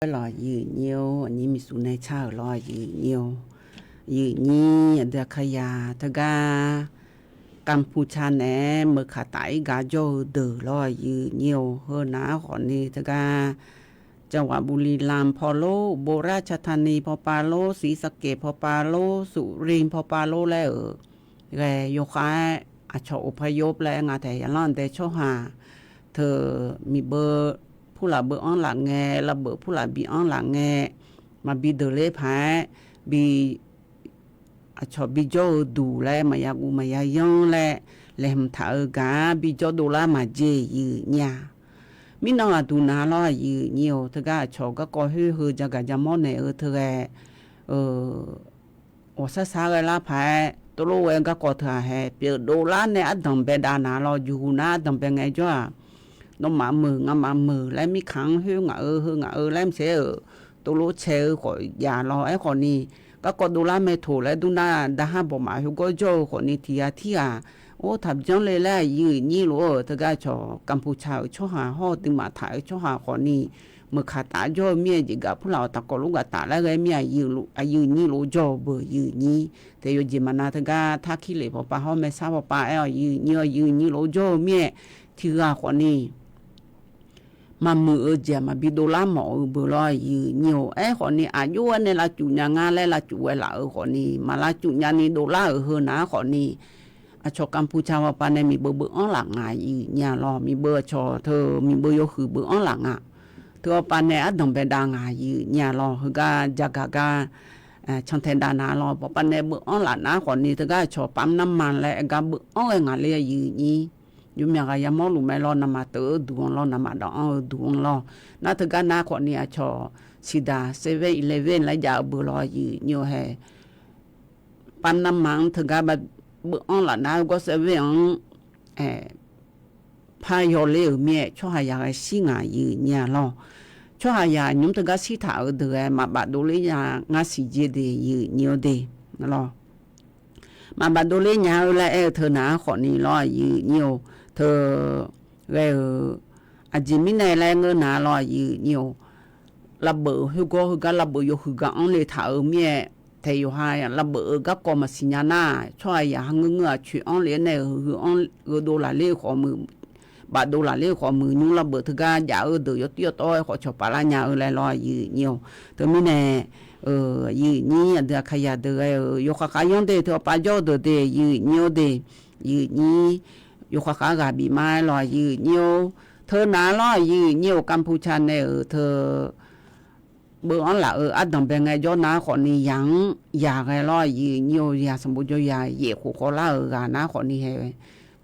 Lawq, yif nyir-or, aqnyir miqshuq nae car-euq lawr, yif nyir-or. Yif nyir aqdui aqkaqyaq teugar Kampucha naeq-aer meuqkaq taf-ir gar jawr-eu deuq lawr, yif nyir-or. Heu nar-aq khawfni teugar จังหวัดบุรีรัมย์ paw lor, อุบลราชธานี paw pav lor, ศรีสะเกษ paw pav lor, สุรินทร์ paw pav lor laer-euq ghae yawkhav-aer aqcawq อพยพ laer aer nga taef. Yaqlanr aqdae tsawrhaq teu miqbeu purlaf beu anr laf ngae, lavbeuq purlaf bi anr laf ngae, maqbi deuq ler paq-aer bi aqcawq bijawr-eu duq laer maqya guv maqya yanr laer laeqhmq taq-eu gaq-ar bijawr dovlar maqjeq, yif nyir-a. Mirnan aqduq nar lawr, yif nyir-or. Teugar aqcawq garkawv khoer heu jagaq jamawr naeq-eu teughae ghawqshar shar ghae lar paq-aer tov lof ghae garkawv teughaq hae pyeuf dovlar nae ardanq bae dav nar lawr, juqhuq nar ardanq bae ngaejawr-aq, nawmaf meuq ngamaf meuq laer mirkhanq-anr khoer ngaq-eu heu ngaq-eu laer maqtser-euq tov lof cae-eu khawf jav lawr. Aerkhawfni garkawv dovlar mae toq laer dur nar, daqhar bawqmaf heugawr jawr-eu khawfni tiq ghaq tirghaq or taqbyanr le laer, yif nyir lof-euq teugar cawq Kampucha-euq tsawrhaq hawr-eu duimaf taq-eu tsawrhaq khawfni meuqkaq taf jawr-eu mir-aer jeqgaf purlaf-awq taqkawv lof gaf taf laer ghae mir-a, yif nyir lof jawr-eu beuq, yif nyir. Taef yawjeq maqnav teugar Tarkirlef paw pav hawr maersar paw pav aer-awq, yif nyir-awr, yif nyir lof jawr-eu mir-aer tiq ghaq khawfni maqmuiq-eu jeq maqbi dovlar mawf-eu beu lawr, aqyuif aqnyir-or. Aerkhawfni aqjox-aer nae lavcuf nya nga laer lavcuf ghae laf-euq khawfni, maq lavcuf nyani dovlar-euq heu nar khawfni, aqcawq Kanpuca hawpav nae miqbeuv beuv-anr laf nga, aqyuif aqnyir-a lawr. Miqbeuv aqcawq teu miqbeuv yawhuiq beuv-anr laf nga. Teu hawpav nae ardanq baedav nga, aqyuif aqnyir-a lawr. Heugar jagaq gar cantae dav na lawr. Hawpav nae beuv-anr laf nar khawfni, teugar aqcawq pamq narma laer aer gar beuv-anr ghae ngaq ler, aqyuif aqnyir. Yawmyaq ghaq yamawr luf mae lawr, navmaqteuv-eu duq-anr lawr, navmaqdawv-anr-eu duq-anr lawr. Nar teugar nar khawfni aqcawq siqdaq seven eleven laer jav-eu beu lawr, aqyuif aqnyir-or. Hae pamq narma-anr teugar beuv-anr laf nar, gawrsaev ver-anr par yawler-euq mir-aer, tsawrhaqzaq ghae shir ngaq, aqyuif aqnyir-a lawr. Tsawrhaqzaq nymr teugar shirtaq-euq deuq ghae maqbaf dovler nya ngar siqjeq de, aqyuif aqnyir-or de lawr. Maqbaf dovler nya-eu laer aer-eu teu nar khawfni lawr, aqyuif aqnyir-or. Teu ghae-euq aqjeq mirnae laer ngeur nar lawr, aqyuif aqnyir-or. Lavbeuv khoergawr heugar lavbeuv yawhuiq gaq-anr le taq-euq mir-aer, taef yawqha lavbeuv-euq garkawv maqsiq nya nar, tsawrhaqzaq ha ngeur ngeur-aq coeq-anr le-aer nae-euq heu-anr gheudov lafler-eu khawf muiq, bafdov lafler-eu khawf muiq, nymr lavbeuv teugar jav-eu deuq yawtir yawtawr-aer khawf cawqpaf lar nya-eu laer lawr, aqyuif aqnyir-or. Teumirnae aqyuif aqnyir aqdui aqkaqyaq deuq ghae-euq yawkhav khav yanr de, teu hawpav jawr-eu deuq de, aqyuif aqnyir-or de, aqyuif aqnyir yawkhav khav ghaq bif ma-aer lawr, aqyuif aqnyir-or. Teu nar lawr, aqyuif aqnyir-or, Kanpuca nae-euq teu beuv-anr laf-euq ardanq bae ngaejawr nar khawfni, yaq-anr yaq ghae lawr, aqyuif aqnyir-or. Yaq sanqbof jawr yaq yaef khof khawvlar-euq ghaq nar khawfni hae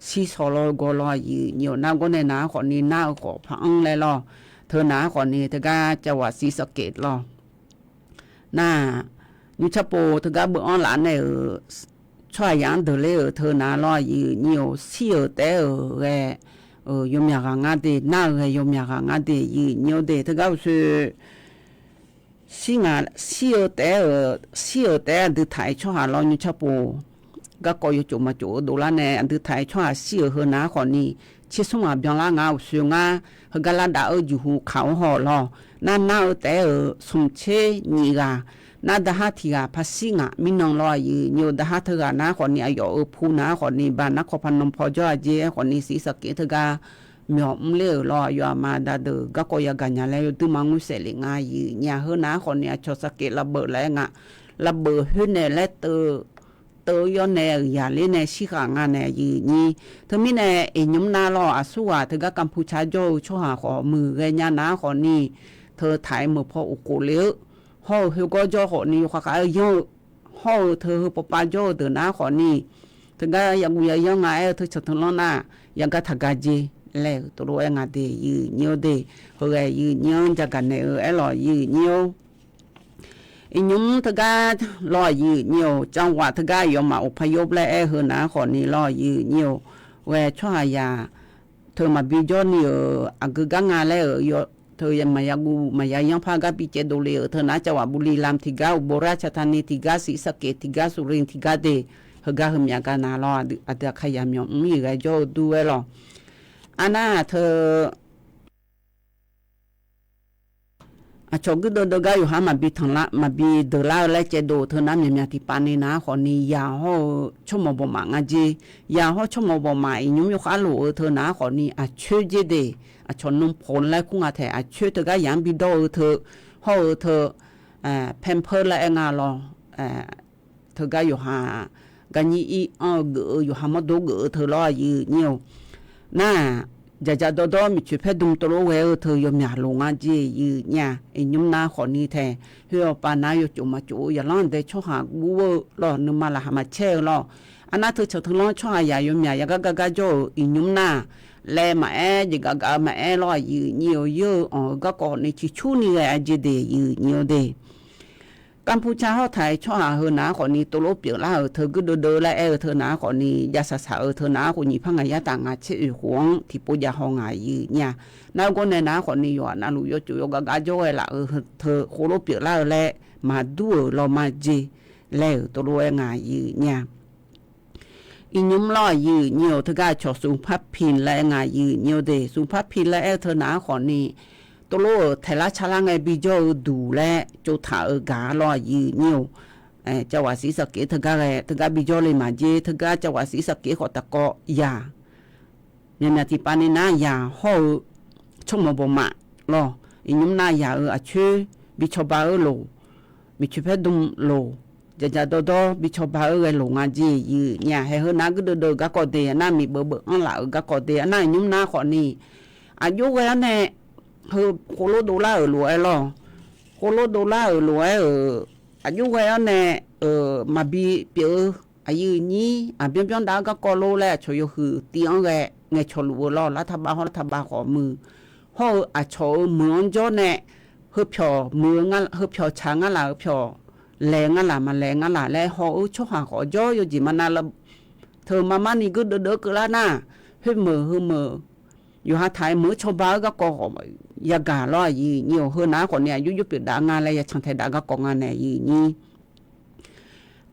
shir shaw lawr gawr lawr, aqyuif aqnyir-or. Nargawr nae nar khawfni nar-eu khawf paq-anr laer lawr. Teu nar khawfni teugar cavwaq siq saqkeq lawr. Nar nymrcar pov teugar beuv-anr laf nae-euq tsawrhaqzaq-anr deuq ler-euq teu nar lawr, aqyuif aqnyir-or. Shir-euq taef-aer-euq ghae yawmyaq ghaq ngar de, nar-eu ghae yawmyaq ghaq ngar de, aqyuif aqnyir-or de. Teugar uqshoe shir nga, shir-eu taef-aer-euq, shir-euq taef-aer aqdui taq-aer tsawrhaq lawr, nymrcar pov garkawv yawcof maqcof-eu dovlar nae aqdui taq-aer tsawrhaq shir-euq heu nar khawfni, tsersmr ghaq byanlar nga, uqshoe ngar heugar lar dav-eu jeqhu kaq-awr haw lawr. Nar nar-eu taef-aer-euq smq tser nyiq ghaq, nar daqhar tiq ghaq paqshir ngaq mirnan lawr, aqyuif aqnyir-or. Daqhar teughaq nar khawfni aqyawf-euq pu nar khawfni ba nar kawv paq nan paw jawr-a jeq-aer khawfni siq saqkeq teugar myawq mr ler-euq lawr. Aqyawf aqma da deuq garkawv yagaq nya laer yawduir ma ngeur saef lef nga, aqyuif aqnyir-a. Heu nar khawfni aqcawq saqkeq lavbeuv laer nga, lavbeuv khoer nae laer teu teu-eu yawr nae-euq yaqler nae shir khaq nga nae, aqyuif aqnyir. Teumirnae iqnymr nar lawr, aqsurghaq teugar Kanpuca jawr-eu tsawrhaq khawf muiq ghaenya nar khawfni, teu taq-aer meuq paw uqkhof le-eu hawr-eu khoergawr jawr khawfni yawkhav khav-aer yanr-eu hawr-eu teu heu pawpav jawr-eu deuq nar khawfni, teugar yaguv yayanr nga aer-eu teu canq teulanr nar, yagar taq ga jeq laer-euq tov lof-aer nga de, aqyuif aqnyir-or de. Heughae aqyuif aqnyir-anr jagaq naeq-eu aer lawr, aqyuif aqnyir-or. Iqnymr teugar lawr, aqyuif aqnyir-or. Canwaf teugar aqyawfmaf uqpar yawr laer aer-eu heu nar khawfni lawr, aqyuif aqnyir-or. Ghae tsawrhaqzaq teu maqbi jawr ni-euq aqgeu gar nga laer-euq teu maqya guv maqya yanr par gar bi caev dovle-euq teu nar, canwaf Bulilam tiqgar, Uqbov rar Caqtani tiqgar, siq saqkeq tiqgar, Suqrin tiqgar de. Heugar heumyav gar nar lawr, aqdui aqkaqyaq myawq mr-iq ghae jawr-eu dur-aer lawr. Arnar teu aqcawq guirdeuv deuv gar yawqha maqbi tanqlar maqbi deuqlar-eu laer caevdov-euq teu nar, myaqmyaq tiqpav ni nar khawfni yaq hawr-eu tsawrmawq bawqmaf nga jeq. Yaq hawr tsawrmawq bawqmaf iqnymr yawkhav lof-eu teu nar khawfni aqcoer jer de. Aqcawq nan pawq laer kur nga taeq, aqcoer teugar yaq-anr bidawr-eu teu hawr-eu teu pampers laer aer nga lawr. Teugar yawqha garnyir ir anr-eu geuf-eu yawqha mawrdo geuf-eu teu lawr, aqyuif aqnyir-or. Nar-aq, dzaqdzaq dawrdawr miqcoeq paer dm tov lof ghae-eu teu yawmyaq loq nga jeq, aqyuif aqnyir-a. Iqnymr nar khawfni taeq, khoer-awr pav nar yawcof maqcof-eu yaqlanr dae tsawrhaq guv-eu lawr, nuima laqkhaq maqcaer-eu lawr. Arnar teu canq teulanr tsawrhaqzaq yawmyaq yagar gar gar jawr-euq iqnymr nar laer maqaer, jeqgaf gaf-eu maqaer lawr, aqyuif aqnyir-or. Yeur-eu anq-eu garkawv ni ciqcurni ghae-a jeq de, aqyuif aqnyir-or de. Kanpuca hawr taq-aer tsawrhaq heu nar khawfni tov lof pyeuflar-euq teu guirdeuv deuv laer aer-eu teu nar khawfni, jav saq saq-eu teu nar khof nyiq par ngaq yar taf ngaq tser oeq khof-anr tiqpov jav haw ngaq, aqyuif aqnyir-a. Nar gawr nae nar khawfni yawqghaq navluf yawcof yawgar gar jawr ghae laf-euq teu khof lof pyeuflar-eu laer maqdur-euq lawr ma jeq laer-euq tov lof-aer ngaq, aqyuif aqnyir-a. Iqnymr lawr, aqyuif aqnyir-or. Teugar aqcawq smq par piq laer aer nga, aqyuif aqnyir-or de. Smq par piq laer aer-eu teu nar khawfni, tov lof-euq taeqlar carlar ngae bijawr-eu duq laer tsovtaq-euq gaq-a lawr, aqyuif aqnyir-or. Cavwaq siq saqkeq teugar ghae teugar bijawr le maqjeq. Teugar cavwaq siq saqkeq khawf taqkawv yaq, myaqmyaq tiqpav ni nar yaq hawr-eu tsawrmawq bawqmaf lawr. Iqnymr nar yaq-euq aqcoer bi cawba-eu loq, miqcoeq paer dm loq, dzaqdzaq dawrdawr bi cawba-eu ghae loq nga jeq yif nya. Haeq heu nav-anr guirdeuv deuv-eu garkawv de, arnar miqbeuv beuv anr laf-euq garkawv de, arnar iqnymr nar khawfni aqjox ghae-awr nae heu khoerlof dovlar-euq lof-aer lawr. Khoerlof dovlar-euq lof-aer-euq aqjox ghae-awr nae maqbi pyeuf-eu aqyuif nyir aqbyanr byanr dav-eu garkawv lor laer aqcawq yawhuiq tiv-anr ghae ngaeqcawq luf-eu lawr. Lar taqbav hawr lar taqbav khawf muiq hawr-eu aqcawq-euq muiq-anr jawr nae heu pyawq muiq-eu, heu pyawq tsaq ngar laq, heu pyawq laeq ngar laq, maqlaeq ngar laq laer haw-eu tsawrhaq khawf jawr yawjeq maqnav teu marmarni guirdeuv deuv-eu keuvlar nar, khoermeuq heumeuq yawqha taq-aer meuq-eu cawba-eu garkawv khawf yagaq lawr aqyuif nyir-awq. Heu nav-anr khawfni aqjox jox pyeuf dav nga laer ya cantae dav garkawv nga nae aqyuif nyir.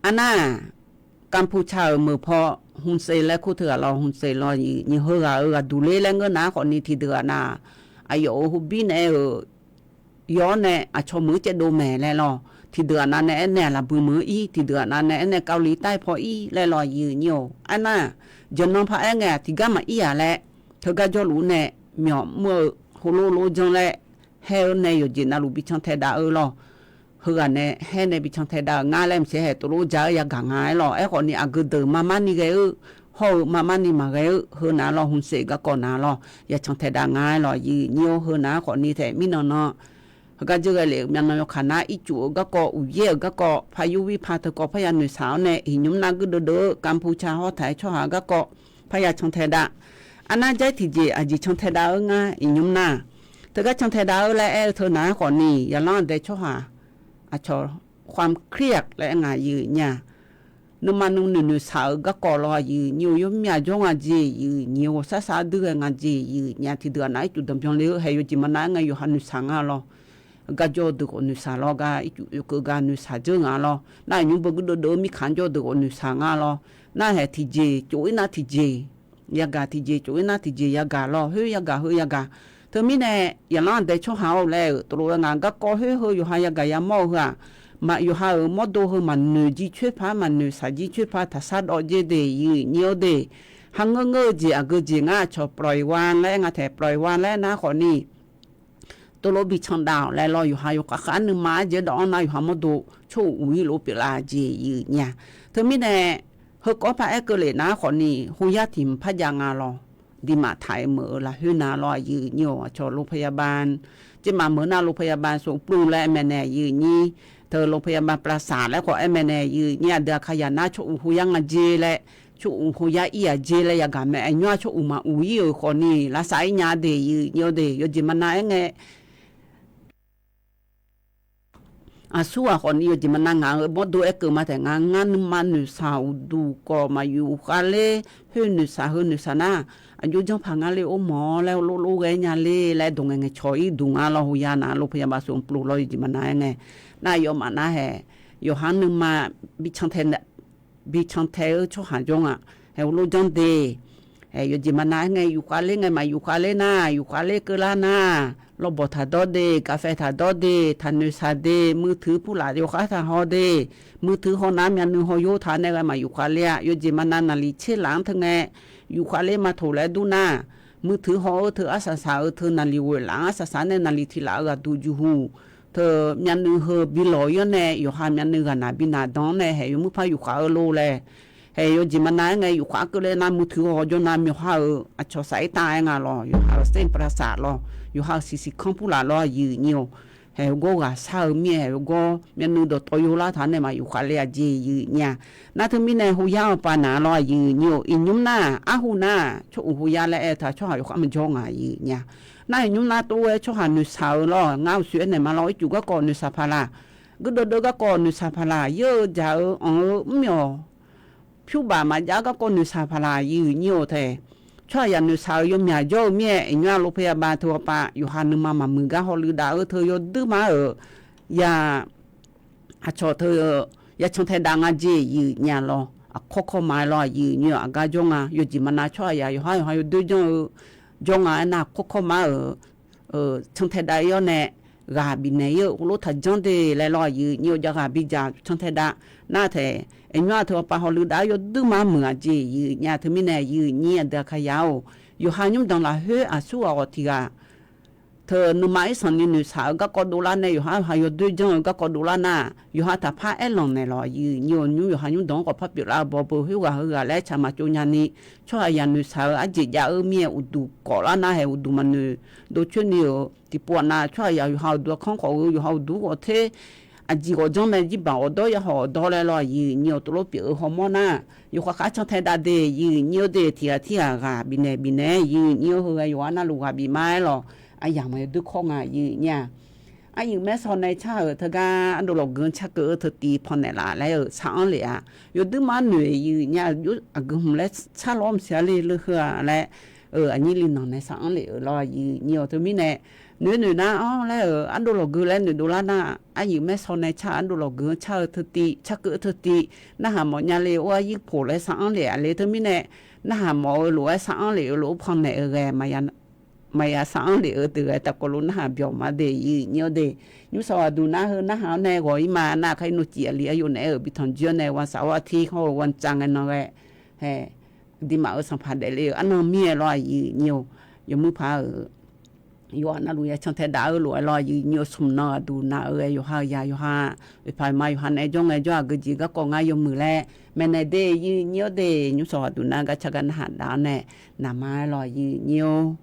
Arnar, Kanpuca-euq meuq paw Hunseq laer kur teughaq lawr, Hunseq lawr aqyuif nyir heughaq-euq ghaqduq ler laer ngeur nar khawfni tiqdeuq-aq nav, aqyawf-euq hubir naeq-aer-euq yawr nae aqcawq meuq-eu caevdov maeq laer lawr. Tiqdeuq-aq nav nae aernaeq-aq laqbui meuq-eu ir, tiqdeuq-aq nav nae aernaeq Kali tair paw ir laer lawr aqyuif nyir-awq. Arnar, jeuqnan paq-aer ngae-aq tiqgar maqir-aq laer teugar jawrluf-ur nae myawq mr-eu heulof lof janr laer haer-eu nae yawqjeq navluf bi cantae dav-eu lawr. Heughaq nae haer nae bi cantae dav-euq ngar laer maqtser haeq tov lof ja-eu yagaq nga-aer lawr. Aerkhawfni aqgeu deuq marmarni ghae-eu hawr-eu marmarni maqghae-eu heu nav lawr, Hunseq garkawv nav lawr ya cantae dav nga-aer lawr aqyuif nyir-awr. Heu nav-anr khawfni taef mirnan nan heugar dzeur ghae lef-euq myavnan yawkaq nar ircuf-eu garkawv, uqyaer-euq garkawv, paq yurvir paq teukawv parya noeqshaq-awr nae iqnymr nar guirdeuv deuv-eu Kanpuca hawr taq-aer tsawrhaq-eu garkawv parya cantae dav. Arnar jair tiqjeq aqjeq cantae dav-eu ngar iqnymr nar, teugar cantae dav-eu laer aer-eu teu nav-anr khawfni yaqlanr aqdae tsawrhaq aqcawq ความเครียด laer aer nga aqyuif nyir-aq, nuima nuinoeq noeqshaq-euq garkawv lawr aqyuif nyir-awq. Yawmyaq jawr nga jeq yif nyir-awq, ghawqshar shar duir ghae nga jeq yif nyir-aq. Tiqdeuq-aq nav ircuf danqbyan le-eu haeq yawjeq maqnav-aer ngae yawqha noeqshaq nga lawr. Gar jawr-eu deuq khawf noeqshaq lawr, gar ircuf oekeuv gar noeqshaq dzeur nga lawr. Nar iqnymr beuq guirdeuv deuv-eu mirkhanq-anr jawr-eu deuq khawf noeqshaq nga lawr. Nar haeq tiqjeq cof-ir nar tiqjeq yagaq, tiqjeq cof-ir nar tiqjeq yagaq lawr, khoer yagaq heu yagaq. Teumirnae yaqlanr aqdae tsawrhaq-awr laer-euq tov lof-aer ngaq garkawv khoer heu yawqha yagaq yamawr-eu heu-aq, yawqha-euq mawrdo heu maqnoeq jir coer par, maqnoeq shaq jir coer par taqshar dawv jer de yif nyir-awr de. Hangeur ngeur-eu jeq aqgeu jeq ngar aqcawq ปล่อยวาง laer nga taeq, ปล่อยวาง laer nar khawfni tov lof bi candav-awq laer lawr. Yawqha yawkhav khav nuima arjeq dawv-anr nar yawqha mawrdo tsawr uq uq-ir lof pyeuflar jeq yif nyir-aq. Teumirnae heukawv par aer keuvle nar khawfni hoyar tiq hmq par jav nga lawr. Diqmaf taq-aer meuq-eu lafkhoer nav lawr aqyuif nyir-awq. Aqcawq โรงพยาบาล jeqmaf meuq nar โรงพยาบาล สวนปรุง laer aer mae nae aqyuif nyir, teu โรงพยาบาล ปราสาท laer khawf aer mae nae aqyuif nyir, aqdui aqkaqyaq nar tsawr uq hoyar nga jer laer, tsawr uq hoyar ir-aq jer laer yagaq mae. Aqnymr-aq tsawr uq maquq ir-euq khawfni lavsav ir nya de yif nyir-awr de. Yawjeq maqnav aer ngae aqsurghaq khawfni yawjeq maqnav ngaq-euq mawrdo aer keuv ma taef nga. Ngar nuima noeqshaq uqduq kawv maqyuf khavler, khoer noeqshaq heu noeqshaq nar aqjox janrpaq ngar ler or mawq-awr laer lorlof ghae nya ler laer dawq ngaeqngaeq cawq ir duq nga lawr. Hoyar nav โรงพยาบาล สวนปรุง lawr yawjeq maqnav aer ngae. Nar yawf maf nar haeq yawqha nuima bi cantae-eu tsawrhaq jawr nga. Haeq heulof janr de. Haeq yawjeq maqnav aer ngae yufkhav ler ngae maqyufkhav ler nar, yufkhav ler keuvlar nar, lawrbawq taqdawr de, กาแฟ taqdawr de, taqnoeqshaq de, มือถือ purlaf yawkhav taqhaw de, มือถือ haw nar myavnuiv haw yawr taq nae ghae maqyufkhav ler-a. Yawjeq maqnav naqliq tser laf-anr teu ngae yufkhav ler ma toq laer dur nar, มือถือ haw-eu teu arsaq saq-eu teu naqliq ghoeq laf-anr arsaq saq nae naqliq tiq laf-eu ghaqduq juqhuq teu myavnuiv heu bi lawq-ir-awr nae yawqha myavnuiv ghaqnaq bi naqdan-anr nae haeq yawmuir par yufkhav-eu lor laer. Haeq yawjeq maqnav aer ngae yufkhav keuvler nar มือถือ haw jawr nar myawqha-euq aqcawq saf-ir tav-aer nga lawr. Yawqha-euq เส้นประสาท lawr, yawqha-euq siqsiq kanr purlaf lawr aqyuif nyir-awq. Haeq heugar ghaqshar-eu mir-aer haeq heugar myavnuiv dawqtawv yawlar taq nae maqyufkhav ler-a jeq yif nyir-a. Nar teumirnae hoyar-eu pav naq lawr aqyuif nyir-awq. Iqnymr nar arhu nar tsawr uq hoyar laer aer-eu taq tsawrhaq yawkhav maqjawr ngaq yif nyir-a. Nar iqnymr nar tov-aer tsawrhaq noeqshaq-eu lawr ngar uqshoe aernaeq ma lawr ircuf garkawv noeqshaq paq laq, guirdeuv deuv garkawv noeqshaq paq laq, yeur-eu jaq-eu anq-eu mr myawq pyur baf maqjav garkawv noeqshaq paq laq yif nyir-awq taef. Tsawrhaqzaq noeqshaq-eu yawmyaq jawr-eu mir-aer iqnymr-aq โรงพยาบาล teu-awr pav yawqha nuima maqmuiq gar hawluiv dav-eu teu yawduir ma-euq ya aqcawq teu ya cantae dav nga jeq yif nyir-a lawr. Aqkawr kawr ma-aer lawr yif nyir-awq. Aqgar jawr nga yawjeq maqnav tsawrhaqzaq yawqhar yawqha yawdoer janr-eu jawr nga aernar aqkawr kawr ma-euq cantae dav-ir-awr nae ghaq bifnaeq-ir-eu heulof taqjanr de laer lawr yif nyir-awq. Jav ghaq bidzaq cantae dav nar taef. Iqnymr-aq teu-awr pav hawluiv dav-ar yawduir ma muiq-aq jeq yif nyir-a. Teumirnae yif nyir aqdui aqkaqyaq-or, yawqha nymrdanq lafkhoer aqsurghaq ghawq tiq ghaq teu nuima irsanqni noeqshaq-eu garkawv dovlar nae yawqha yawqha yawdoer janr-eu garkawv dovlar nar, yawqha taqpar aerlanq naeq lawq. Aqyuif aqnyir-awq, nymr yawqha nymr dawq-anr khawf parpyeuf lar-eu bawbeu khoerghaq heughaq laer caqmaq tsovnya ni, tsawrhaqzaq noeqshaq-eu arjeq jav-eu mir-aer uqduq kawf lar nar haeq uqduq maqnoeq dovcoer ni-euq tiqpov-aq nav, tsawrhaqzaq yawqha uqduq-anr kanr khawf-eu yawqha uqduq ghawq ter aqjeq ghawqjanr mae, jirbaq ghawqdawr yahawq ghawqdawr laer lawr. Aqyuif aqnyir-awq, tov lof pyeuf-eu hawmawr nar, yawqha khav cantae dav de. Aqyuif aqnyir-awr de, tiq ghaq tirghaq ghaq bifnaeq bifnaeq-aer, aqyuif aqnyir-awr, heughaq yawqghaq navluf ghaq bif ma-aer lawq. Aryamq-eu yawdoer kawr nga aqyuif aqnyir-aq. Aryuif maersaw nae car-euq teugar ardov lawqgeu-anr carkeuv-eu teutiv pannaeq laf laer-euq sar-anr lef-aq, yawdoer mar noeq aqyuif aqnyir-aq, aqgeu hmq laer sar lawr maqsiq-a le leu heu-aq laer, aqnyir li nanq nae sar-anr lef-euq lawr. Aqyuif aqnyir-awq, teumirnae noeq noeq nar-anr laer-euq ardov lawqgeu laer noeqdov lar nar, aryuif maersaw nae car-euq ardov lawqgeu-anr car-eu teutiv carkeuv-eu teutiv narhaq mawfnya le or, aryir poq laer sar-anr lef-aq le. Teumirnae narhaq mawf-eu lof-aer sar-anr lef-euq lof-aer pannaeq-eu ghae maqya sar-anr lef-eu deuq ghae taqkawv lof narhaq byawq ma de. Aqyuif aqnyir-awr de, nymrsaw aqduq nar heu narhaq-awr nae ghawq-ir ma nar, kar-ir nuqcif aqli aqyawf naeq-aer-euq bi tanqjoer-awr nae ghawqshaq-awr artir hawr-eu ghawqcan ngae nan ghae, hae, aqduimaf-euq sanqpaq daefle-euq arnan mir-aer lawr. Aqyuif aqnyir-awq, yawmuiq paq-euq yawqghaq navluf ya cantae dav-eu lof-aer lawr. Aqyuif aqnyir-awq, smq nan aqduq naq-eu ghae yawqha-eu ya yawqha, oeqpaq oeqma yawqha nae jawr ngae jawr-aq geujeq garkawv ngar yawmuiq laer maeqnaeq de. Aqyuif aqnyir-awr de, nymrsaw aqduq nar gar car gar narhaq dav-awr nae naqma-aer lawr. Aqyuif aqnyir-awr.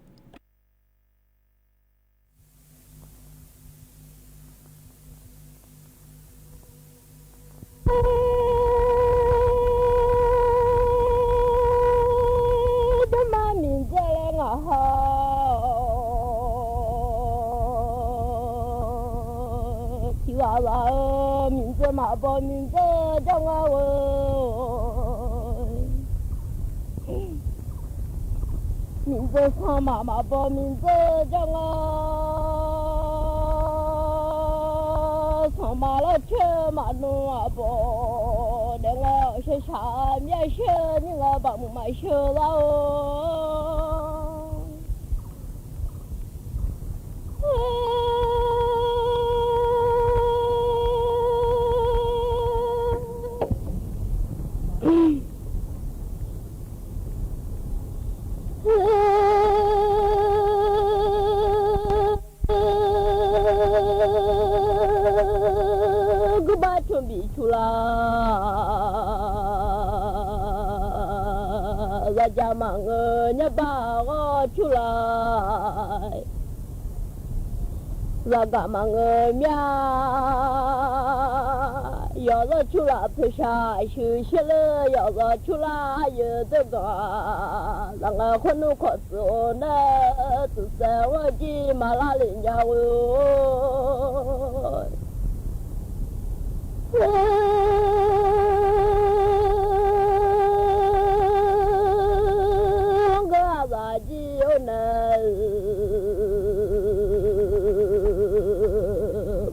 Dawrma miqdzeur laer ngaq ha-awq. Tiqghaq ghaq-eu miqdzeur maqbaw miqdzeur janr ngar-eu. Miqdzeur sanqmaq maqbaw miqdzeur janr ngar. Sanqmaq lawrcoer maqnmr aqbaw daef ngar, shaqshaq myavsher nir ngar, baqmuiq maqsheu lar-or. Guirbar cmr bif cur lar, zaqjaq maqngeur nyarbar ghawr cur lar, zaqgaq maqngeur myar yawqzawr cur lar, poeqshaq shuif sher ler yawqzawr cur lar, yawdoer ganq zaqngae khoer nmr kawqtsuif-eu nar, tsuifsaef-anr jir maqlar lef nya-or. Geur aqzaf jir-or nae,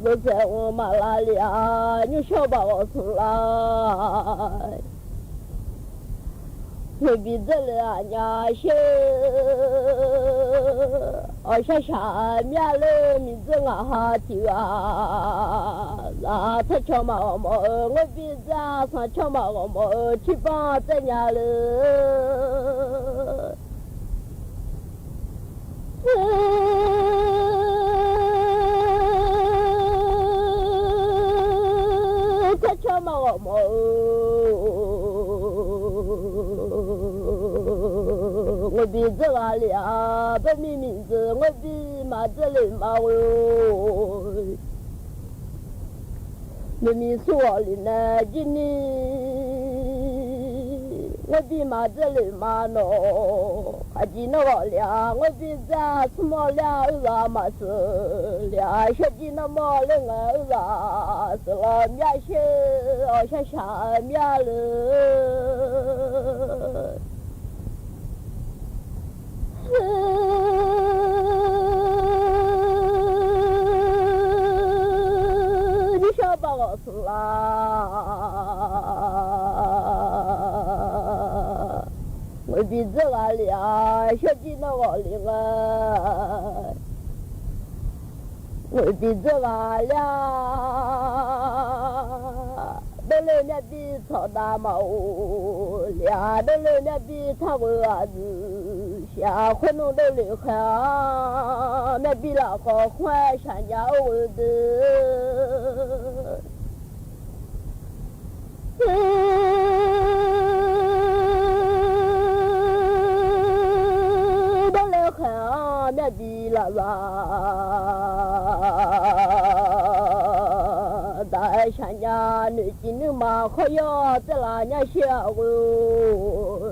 beuvsaef-anr maqlar lef-a, nymrshawr baoq ghawq smq lar. Ngoeqbi dzeur le aqnya sher, awqshar shaq myar le miqdzeur ngaq ha tiq ghaq. Zaq tsawrcawq maqghawq mawf-eu ngoeqbi dzeur-a, sanqcawq maqghawq mawf-eu cirbanr tsaev nya le. Tsawrcawq maqghawq mawf-eu ngoeqbi dzeur ghaq lef-a, baermir miqdzeur ngoeqbi maqdzeur lef ma-or. Noeqmiq sur ghawq lef nae jir ni, ngoeqbi maqdzeur lef ma nawq. Aqjeq nawr ghawq lef-a, ngoeqbi dzeur-a, smr mawr ler-a, urzaq maqseuq lef-a, shawrjir nawr mawr ler ngae, urzaq seuq lawq myar sher, awqshar shaq myar le. Nymrshawr baoq ghawq smq lar. Ngoeqbi dzeur ghaq lef-a, shawrjir nawr ghawq lef ngae. Ngoeqbi dzeur ghaq lef-a, dovle Myavbi tsawqdav maqof lef-aq, dovle myavbi tanrghoe aqdui shif-aq, khoernmr dovle khaeq-a, myavbi lafkhawf khmr-aer shaqnya-eu ghoe deuq dovle khaeq-a, myavbi lafzaq daq-aer shaqnya. Noeqciv nuima khawr yawr tsaerlaf nyar shir-aq ghoe,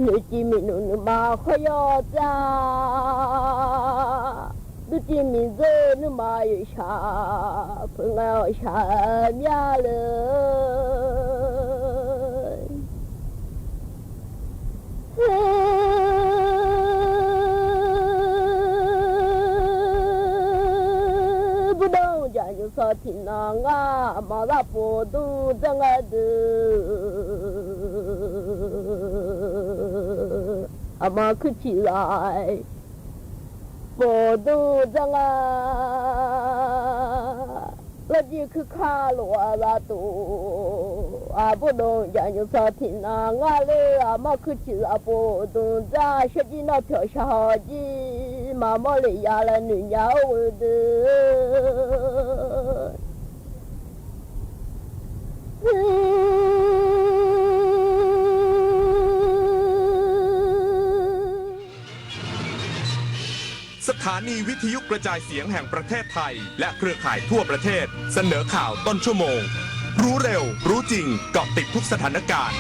noeqciv miqnmq nuima khawr yawr tsaer-a. Durciv miqdzeur nuima yawqshaq peuq ngae, ghawqshaq mya le. Burdov jaqnymr sawr tiqnan ngar aqma zar pov dmr dzar ngar deuq, aqma kuirciq zaq pov dmr dzar ngar. Lawrjir kuirkar lof-aer zatof, aqbur dov jaqnymr sawr tiqnan ngar ler, aqma kuirciq zaq pov dmr dzar. Shawrjir nawr pyawq shaq hawq jir, maqmawr lef ya laer noeqnya-eu ghoe deuq สถานีวิทยุกระจายเสียงแห่งประเทศไทย และเครือข่ายทั่วประเทศ เสนอข่าวต้นชั่วโมง รู้เร็ว รู้จริง เกาะติดทุกสถานการณ์